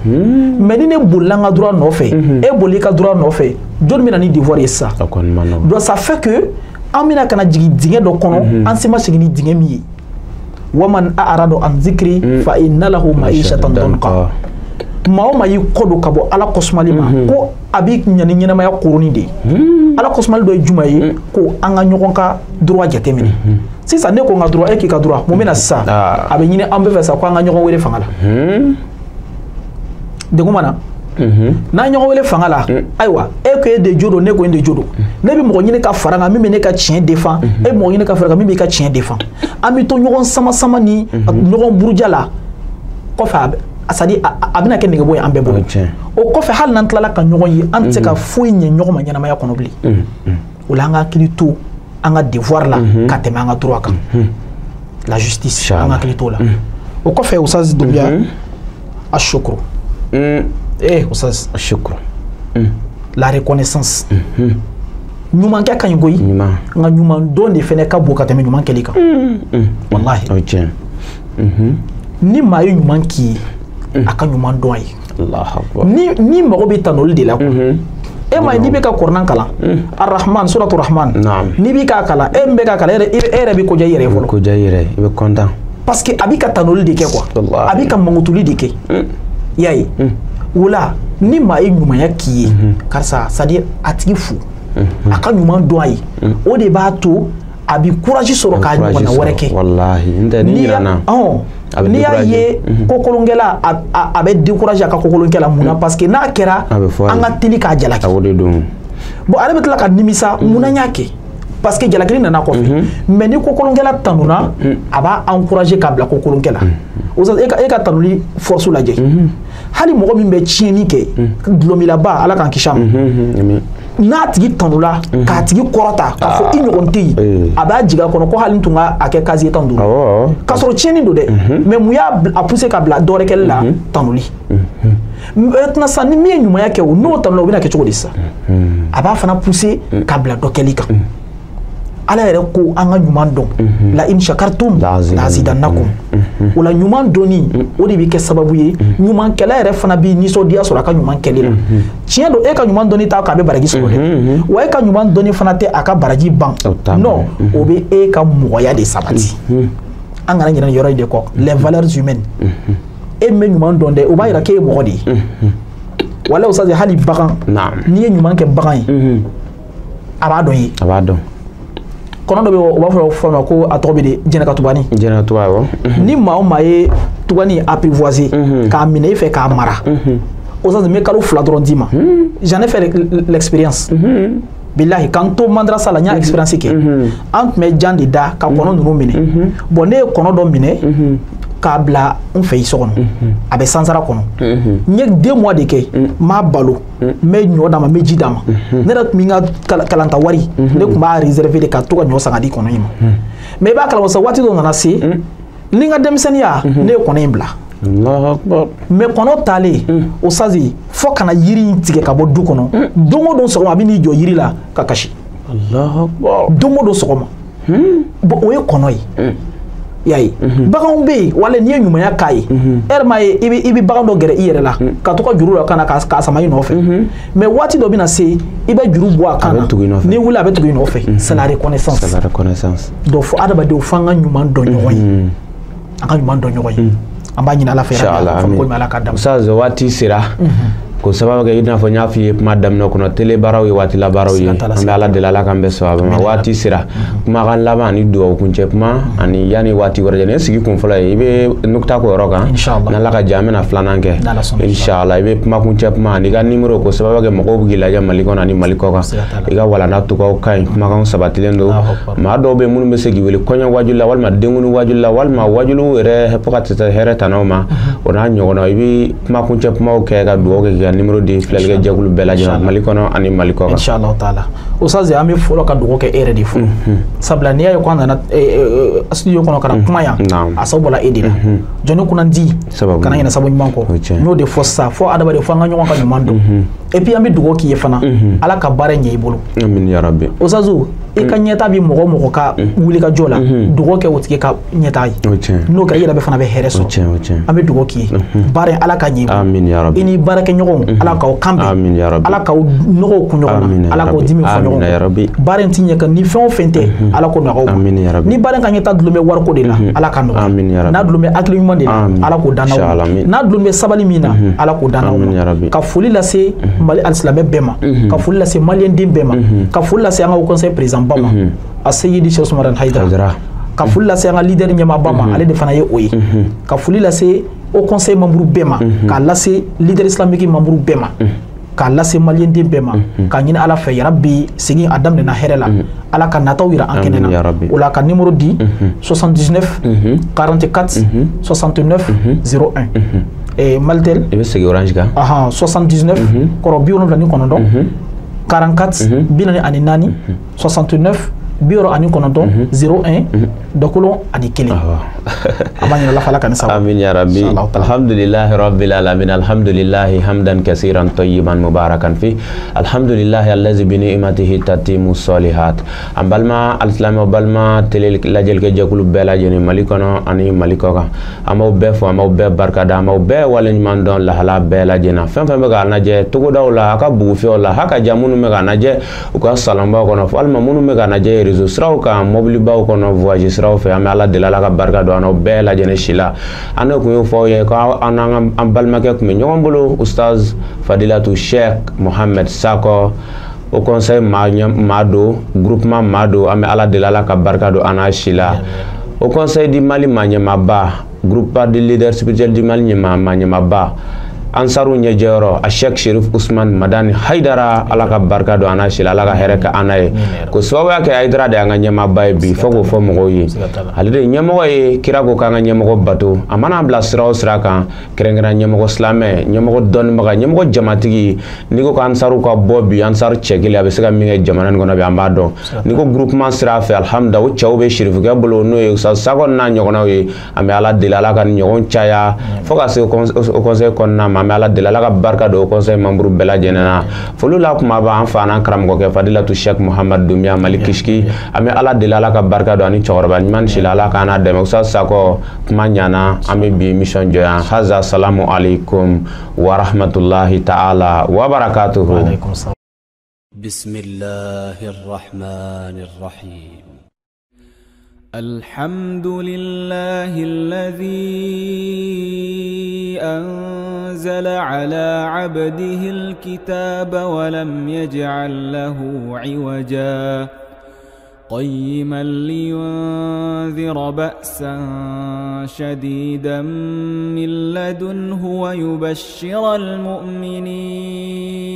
Mais ni ne bolila n ka droit nɔfɛ e bolila i ka droit nɔfɛ jɔnni bɛ na ni devoir ye sisan. A kɔni ma nɔgɔn. Donc ça fait que an bɛna ka na jigin dingɛ dɔ kɔnɔ an se ma segin ni dingɛ min ye. Waman a'rada an zikri fa inna lahu ma'ishatan danka. Maa o maa y'i kɔ don ka bɔ ala kɔsumali ma ko a b'i ɲa ni ɲɛnamaya koroni de ye. Ala kɔsumali dɔ ye jumɛn ye ko an ka ɲɔgɔn ka droit jateminɛ. Sisan ne ko n ka droit, e k'i ka droit, mun bɛ na sisan? A bɛ ɲini an bɛɛ fɛ sa ko an ka ɲɔgɔn wele fanga la. Degun ma na. N'an ɲɔgɔn wele fanga la, ayiwa, e ko e de jo don, ne ko e de jo don. Ne bɛ mɔgɔ ɲini ka fara n kan min bɛ ne ka tiɲɛ défend, e bɛ mɔgɔ ɲini ka fara n kan min b'i ka tiɲɛ défend. An bɛ to ɲɔgɔn sama sama ni ɲɔgɔn buruja la. Kɔfɛ c'est-à-dire a bɛna kɛ nɛgɛbɔ ye an bɛɛ bolo. O kɔfɛ hali n'an tilala ka ɲɔgɔn ye, an tɛ se ka foyi ɲɛ ɲɔgɔn ma ɲɛnamaya kɔnɔ bilen. O la an ka hakili to an ka devoir la ka tɛmɛ an ka droit kan. La justice, an ka hakili t'o la. O kɔfɛ Oustaz Doumbia, a shukru. Eh Oustaz, shukru. La reconnaissance. Ɲumankɛ ka ɲi koyi. Nka ɲuman dɔn de fɛnɛ ka bon ka tɛmɛ ɲuman kɛli kan. Walahi. O tiɲɛ. Ni maa ye ɲuman k'i ye, a ka ɲuman dɔn a ye. Allahu akbar. Ni mago bɛ tanuli de la quoi. E ma ye n'i bɛ ka Kuranɛ kalan, Ar-Rahman, suratu Rahman, n'i b'i k'a kalan, e min bɛ k'a kalan, e yɛrɛ bɛ koja i yɛrɛ ye fɔlɔ. Koja i yɛrɛ, i bɛ content. Parce que a b'i ka tanuli de kɛ quoi. A b'i ka mangutuli de kɛ. I y'a ye. O la ni maa ye ɲumanya k'i ye, karisa, c'est-à-dire a tigi fo, a ka ɲuman dɔn a ye, o de b'a to a bɛ courage sɔrɔ k'a ɲɔgɔnna wɛrɛ kɛ. Walahi, n tɛ ni ɲinɛna. N'i y'a ye kokolonkɛla a bɛ décourager a ka kokolonkɛla mun na? Parce que n'a kɛra an ka teli k'a jalaki. O de don. Bon, ale bɛ tila ka nimisa mun na n y'a kɛ? Parce que jalakili nana kɔfɛ. Mais ni kokolonkɛla tanuna, a b'a encourager k'a bila kokolonkɛla. O e ka tanuli force lajɛ. Hali mɔgɔ min bɛ tiɲɛni kɛ, dulɔminaba, Ala k'an kisi a ma. N'a tigi tanula, k'a tigi kɔrɔta, k'a fɔ i ɲɔgɔn tɛ yen, a b'a jigin a kɔnɔ ko hali n tun ka a kɛ casier 15. K'a sɔrɔ tiɲɛni don dɛ, mais mun y'a a pousser ka bila dɔ wɛrɛ kɛli la? Tanuli. Maintenant sisan ni min ye ɲumanya kɛ o, n'o tanula, o bɛna kɛ cogo di sisan? A b'a fana pousser ka bila dɔ kɛli kan. Ala yɛrɛ ko an ka ɲuman dɔn. La in shakartum la azidannakum. O la ɲuman dɔnni, o de bɛ kɛ sababu ye ɲumankɛla yɛrɛ fana bɛ nisɔndiya sɔrɔ a ka ɲuman kɛli la. Tiɲɛ don, e ka ɲuman dɔnni t'a k'a bɛ baraji sɔrɔ dɛ. Wa e ka ɲuman dɔnni fana tɛ a ka baraji ban. Non, o bɛ e ka mɔgɔya de sabati. An kana ɲinɛ nin yɔrɔ in de kɔ. Les valeurs humaines. E min bɛ ɲuman dɔn dɛ, o b'a yira k'e ye mɔgɔ de ye. Walahi Oustaz, hali bagan, n'i ye ɲuman kɛ bagan ye, a b'a dɔn i ye. A b'a dɔn. Kɔnɔ dɔ bɛ yen, u b'a fɔ ma ko a tɔgɔ bɛ di, jɛnɛkatubani. Jɛnɛkatuba, awɔ. Ni maa o maa ye tubani apprivoiser k'a minɛ i fɛ k'a mara, o n bɛ kalo 2 dɔrɔn d'i ma. J'en ai fait l'expérience. Bilahi, k'an to madrasa la, n y'a expérience kɛ. An tun bɛ jan de da ka kɔnɔ ninnu minɛ. Bon, ne ye kɔnɔ dɔ minɛ k'a bila n fɛ yen so kɔnɔ, a bɛ sansara kɔnɔ. N ye 2 mois de kɛ, n m'a balo, n bɛ ɲɔ d'a ma, n bɛ ji d'a ma. Ne yɛrɛ tun bɛ n ka kalanta wari, ne tun b'a réserver de ka to ka ɲɔ san ka di kɔnɔ in ma. Mais i b'a kalama sa, waati dɔ nana se, ni n ka denmisɛnninya, ne ye kɔnɔ in bila. Mais kɔnɔ taalen, o sazi, fo ka na yiri in tigɛ ka bɔ du kɔnɔ. Don o don sɔgɔma, a bɛ n'i jɔ yiri la ka kasi. Don o don sɔgɔma. Bon, o ye kɔnɔ ye. I y'a ye, baganw bɛ yen, wala n'i ye ɲumanya k'a ye, e yɛrɛ m'a ye, i bɛ bagan dɔ gɛrɛ i yɛrɛ la ka to ka juru la ka na k'a sama i nɔfɛ. Mais waati dɔ bɛ na se, i bɛ juru bɔ a kan na, n'i wuli a bɛ tugu i nɔfɛ. C'est la reconnaissance. C'est la reconnaissance. Donc fo adamadenw f'an ka ɲuman dɔn ɲɔgɔn ye. An ka ɲuman dɔn ɲɔgɔn ye. An b'a ɲini Ala fɛ, Ala k'a d'a ma. Oustaz, waati sera. Ko sababu kɛ i n'a fɔ n y'a f'i ye kuma daminɛ kɔnɔ, télé baaraw ye waati la baaraw ye. An bɛ Ala deli, Ala k'an bɛɛ sababu ma. Waati sera, kumakan laban ani dugawu kuncɛ kuma ani yanni waati wɛrɛ cɛ, nin ye sigi kun fɔlɔ ye, i bɛ nukta k'o yɔrɔ kan. N'Ala ka jɛ, an bɛna filanan kɛ inshallah. I bɛ kuma kuncɛ kuma ani i ka nimero, ko sababu kɛ mɔgɔw bɛ k'i lajɛ Mali kɔnɔ ani Mali kɔ kan. I ka walanda tɔgɔw ka ɲi, kumakanw sabatilen don. Maa dɔw bɛ yen minnu bɛ se k'i wele kɔɲɔ wajuli la, walima denkuni wajuli la, walima wajuliw yɛrɛ fo ka taa se hɛrɛ tanaw ma, o n'a ɲɔgɔnna. I bɛ kuma kuncɛ kumaw kɛ ka dugawu kɛ k'i ka numéro di filɛlikɛ jɛkulu bɛɛ lajɛlen Mali kɔnɔ ani Mali kɔ kan. Inshallah taala. Oustaz, an bɛ fɔlɔ ka dugawu kɛ e yɛrɛ de fɔlɔ. Sabula n'i y'a ye ko an nana studio kɔnɔ ka na kuma yan, a sababu bɔra e de la. Jɔnni kunnandi kana ɲinɛ sababu ɲuman kɔ. N y'o de fɔ sisan, fo adamaden fo an ka ɲɔgɔn ka ɲuman dɔn. Et puis an bɛ dugawu k'i ye fana, Ala ka baara ɲɛ i bolo. Amin ya rabbi. Oustaz, i ka ɲɛta bɛ mɔgɔ mɔgɔ ka wuli ka jɔ la, dugawu kɛ o tigi ka ɲɛta ye. N'o kɛra, i yɛrɛ bɛ fana bɛ hɛrɛ sɔrɔ. An bɛ dugawu k'i ye. Baara in Ala ka ɲɛ i bolo. Amin ya rabbi. I ni baarakɛɲɔgɔnw, Ala k'aw kan bɛn. Amin ya rabbi. Ala k'aw nɔgɔw kun ɲɔgɔn na. Ala k'aw dimi fɔ ɲɔgɔn kɔ. Baara in ti ɲɛ kan ni fɛn o fɛn tɛ, Ala k'o nɔgɔya aw ma. Ni baara in ka ɲɛta dulon bɛ wariko de la, Ala ka nɔgɔya. N'a dulon bɛ hakili ɲuman de la, Ala k'o dan n'aw ma. N'a dulon bɛ sabali min na, Ala k'o dan n'aw ma. Ka foli lase Mali alisilamɛ bɛɛ ma, ka foli lase maliyɛn den bɛɛ ma, ka foli lase an ka haut conseil président ba ma, a Seyidi Cheikh Ousmane Haidara. Ka foli lase an ka leader ɲɛmaaba ma, ale de fana ye o ye. Ka foli lase au conseil membre bɛɛ ma, k'a lase leader islamique membre bɛɛ ma, k'a lase malien den bɛɛ ma, k'a ɲini Ala fɛ yarabi segin a daminɛna hɛrɛ la, Ala ka nataw yira an kɛnɛ na. O la ka numéro di 79 44 69 01. Malitel i bɛ segin Orange kan. 79 kɔrɔ 79 44 44 69 69 01 dɔkolon ani kelen. A b'a ɲini Ala fɛ Ala ka ni sababu. Amin ya rabbi. Alhamdulillahi rabbil alamin. Alhamdulillahi hamdan kasiran tayyiban mubarakan fi. Alhamdulillahi allazi bi ni'matihi tatimu salihat. An balima alisilamɛw, balima télé lajɛlikɛ jɛkulu bɛɛ lajɛlen Mali kɔnɔ ani Mali kɔ kan, an b'aw bɛɛ fo, an b'aw bɛɛ barika da, an b'aw bɛɛ waleɲuman dɔn lahala bɛɛ lajɛlen na. Fɛn fɛn bɛ k'a lajɛ togodaw la, a ka bugufiyɛw la, haka ja minnu bɛ k'a lajɛ u ka salonbaw kɔnɔ, walima minnu bɛ k'a lajɛ réseau siraw kan, mɔbilibaw kɔnɔ, voyage siraw fɛ, an bɛ Ala deli Ala ka barika don an n'aw bɛɛ lajɛlen si la. An ne kun y'o fɔ aw ye ko an n'an an balimakɛ kun bɛ ɲɔgɔn bolo, Ustaz Fadilatu Sheikh Mohamed Sakɔ, au conseil maa don, groupement maa don, an bɛ Ala deli Ala ka barika don an n'a si la. Au conseil du Mali maa ɲɛmaaba, groupement de leader spirituel du Mali maa ɲɛmaaba, Ansaru ɲɛjɛyɔrɔ, a Sheikh Sherif Usman Madani Haidara, Ala ka barika don an n'a si la, Ala ka hɛrɛ kɛ an n'a ye. Ko sababuya kɛ Haidara de y'an ka ɲɛmaaba ye bi, fo k'o fɔ mɔgɔw ye. Ale de ye ɲɛmɔgɔ ye, kira ko k'an ka ɲɛmɔgɔ bato. A mana bila sira o sira kan, kɛrɛnkɛrɛn ɲɛmɔgɔ silamɛ, ɲɛmɔgɔ dɔnnibaga, ɲɛmɔgɔ jamatigi, n'i ko ko Ansaru ka bɔ bi, Ansaru cɛ kelen a bɛ se ka min kɛ jamana nin kɔnɔ bi, an b'a dɔn. N'i ko groupement sira fɛ, alhamdulilah, o cɛw bɛ Sherifukɛ bolo, n'o ye Ustaz Sakɔ n'a ɲɔgɔnnaw ye. An bɛ Ala deli Ala ka nin ɲɔgɔn caya fo ka se o conseil kɔnɔna ma. An bɛ Ala deli Ala ka barika don o conseil membre bɛɛ lajɛlen na. Foli la kuma b'an fa n'an karamɔgɔkɛ Fadilatu Sheikh Mohamed Doumbia Mali Kishki. An bɛ Ala deli Ala ka barika don ani cɛkɔrɔba ɲuman si la, Ala k'an n'a dɛmɛ. Ustaz Sakɔ, kuma ɲana, an bɛ bi émission jɔ yan. Haza salamu alaikum wa rahmatullahi ta'ala wa barakatuhu. بسم الله الرحمن الرحيم. الحمد لله الذي أنزل على عبده الكتاب ولم يجعل له عوجا قيما لينذر بأسا شديدا من لدنه ويبشر المؤمنين.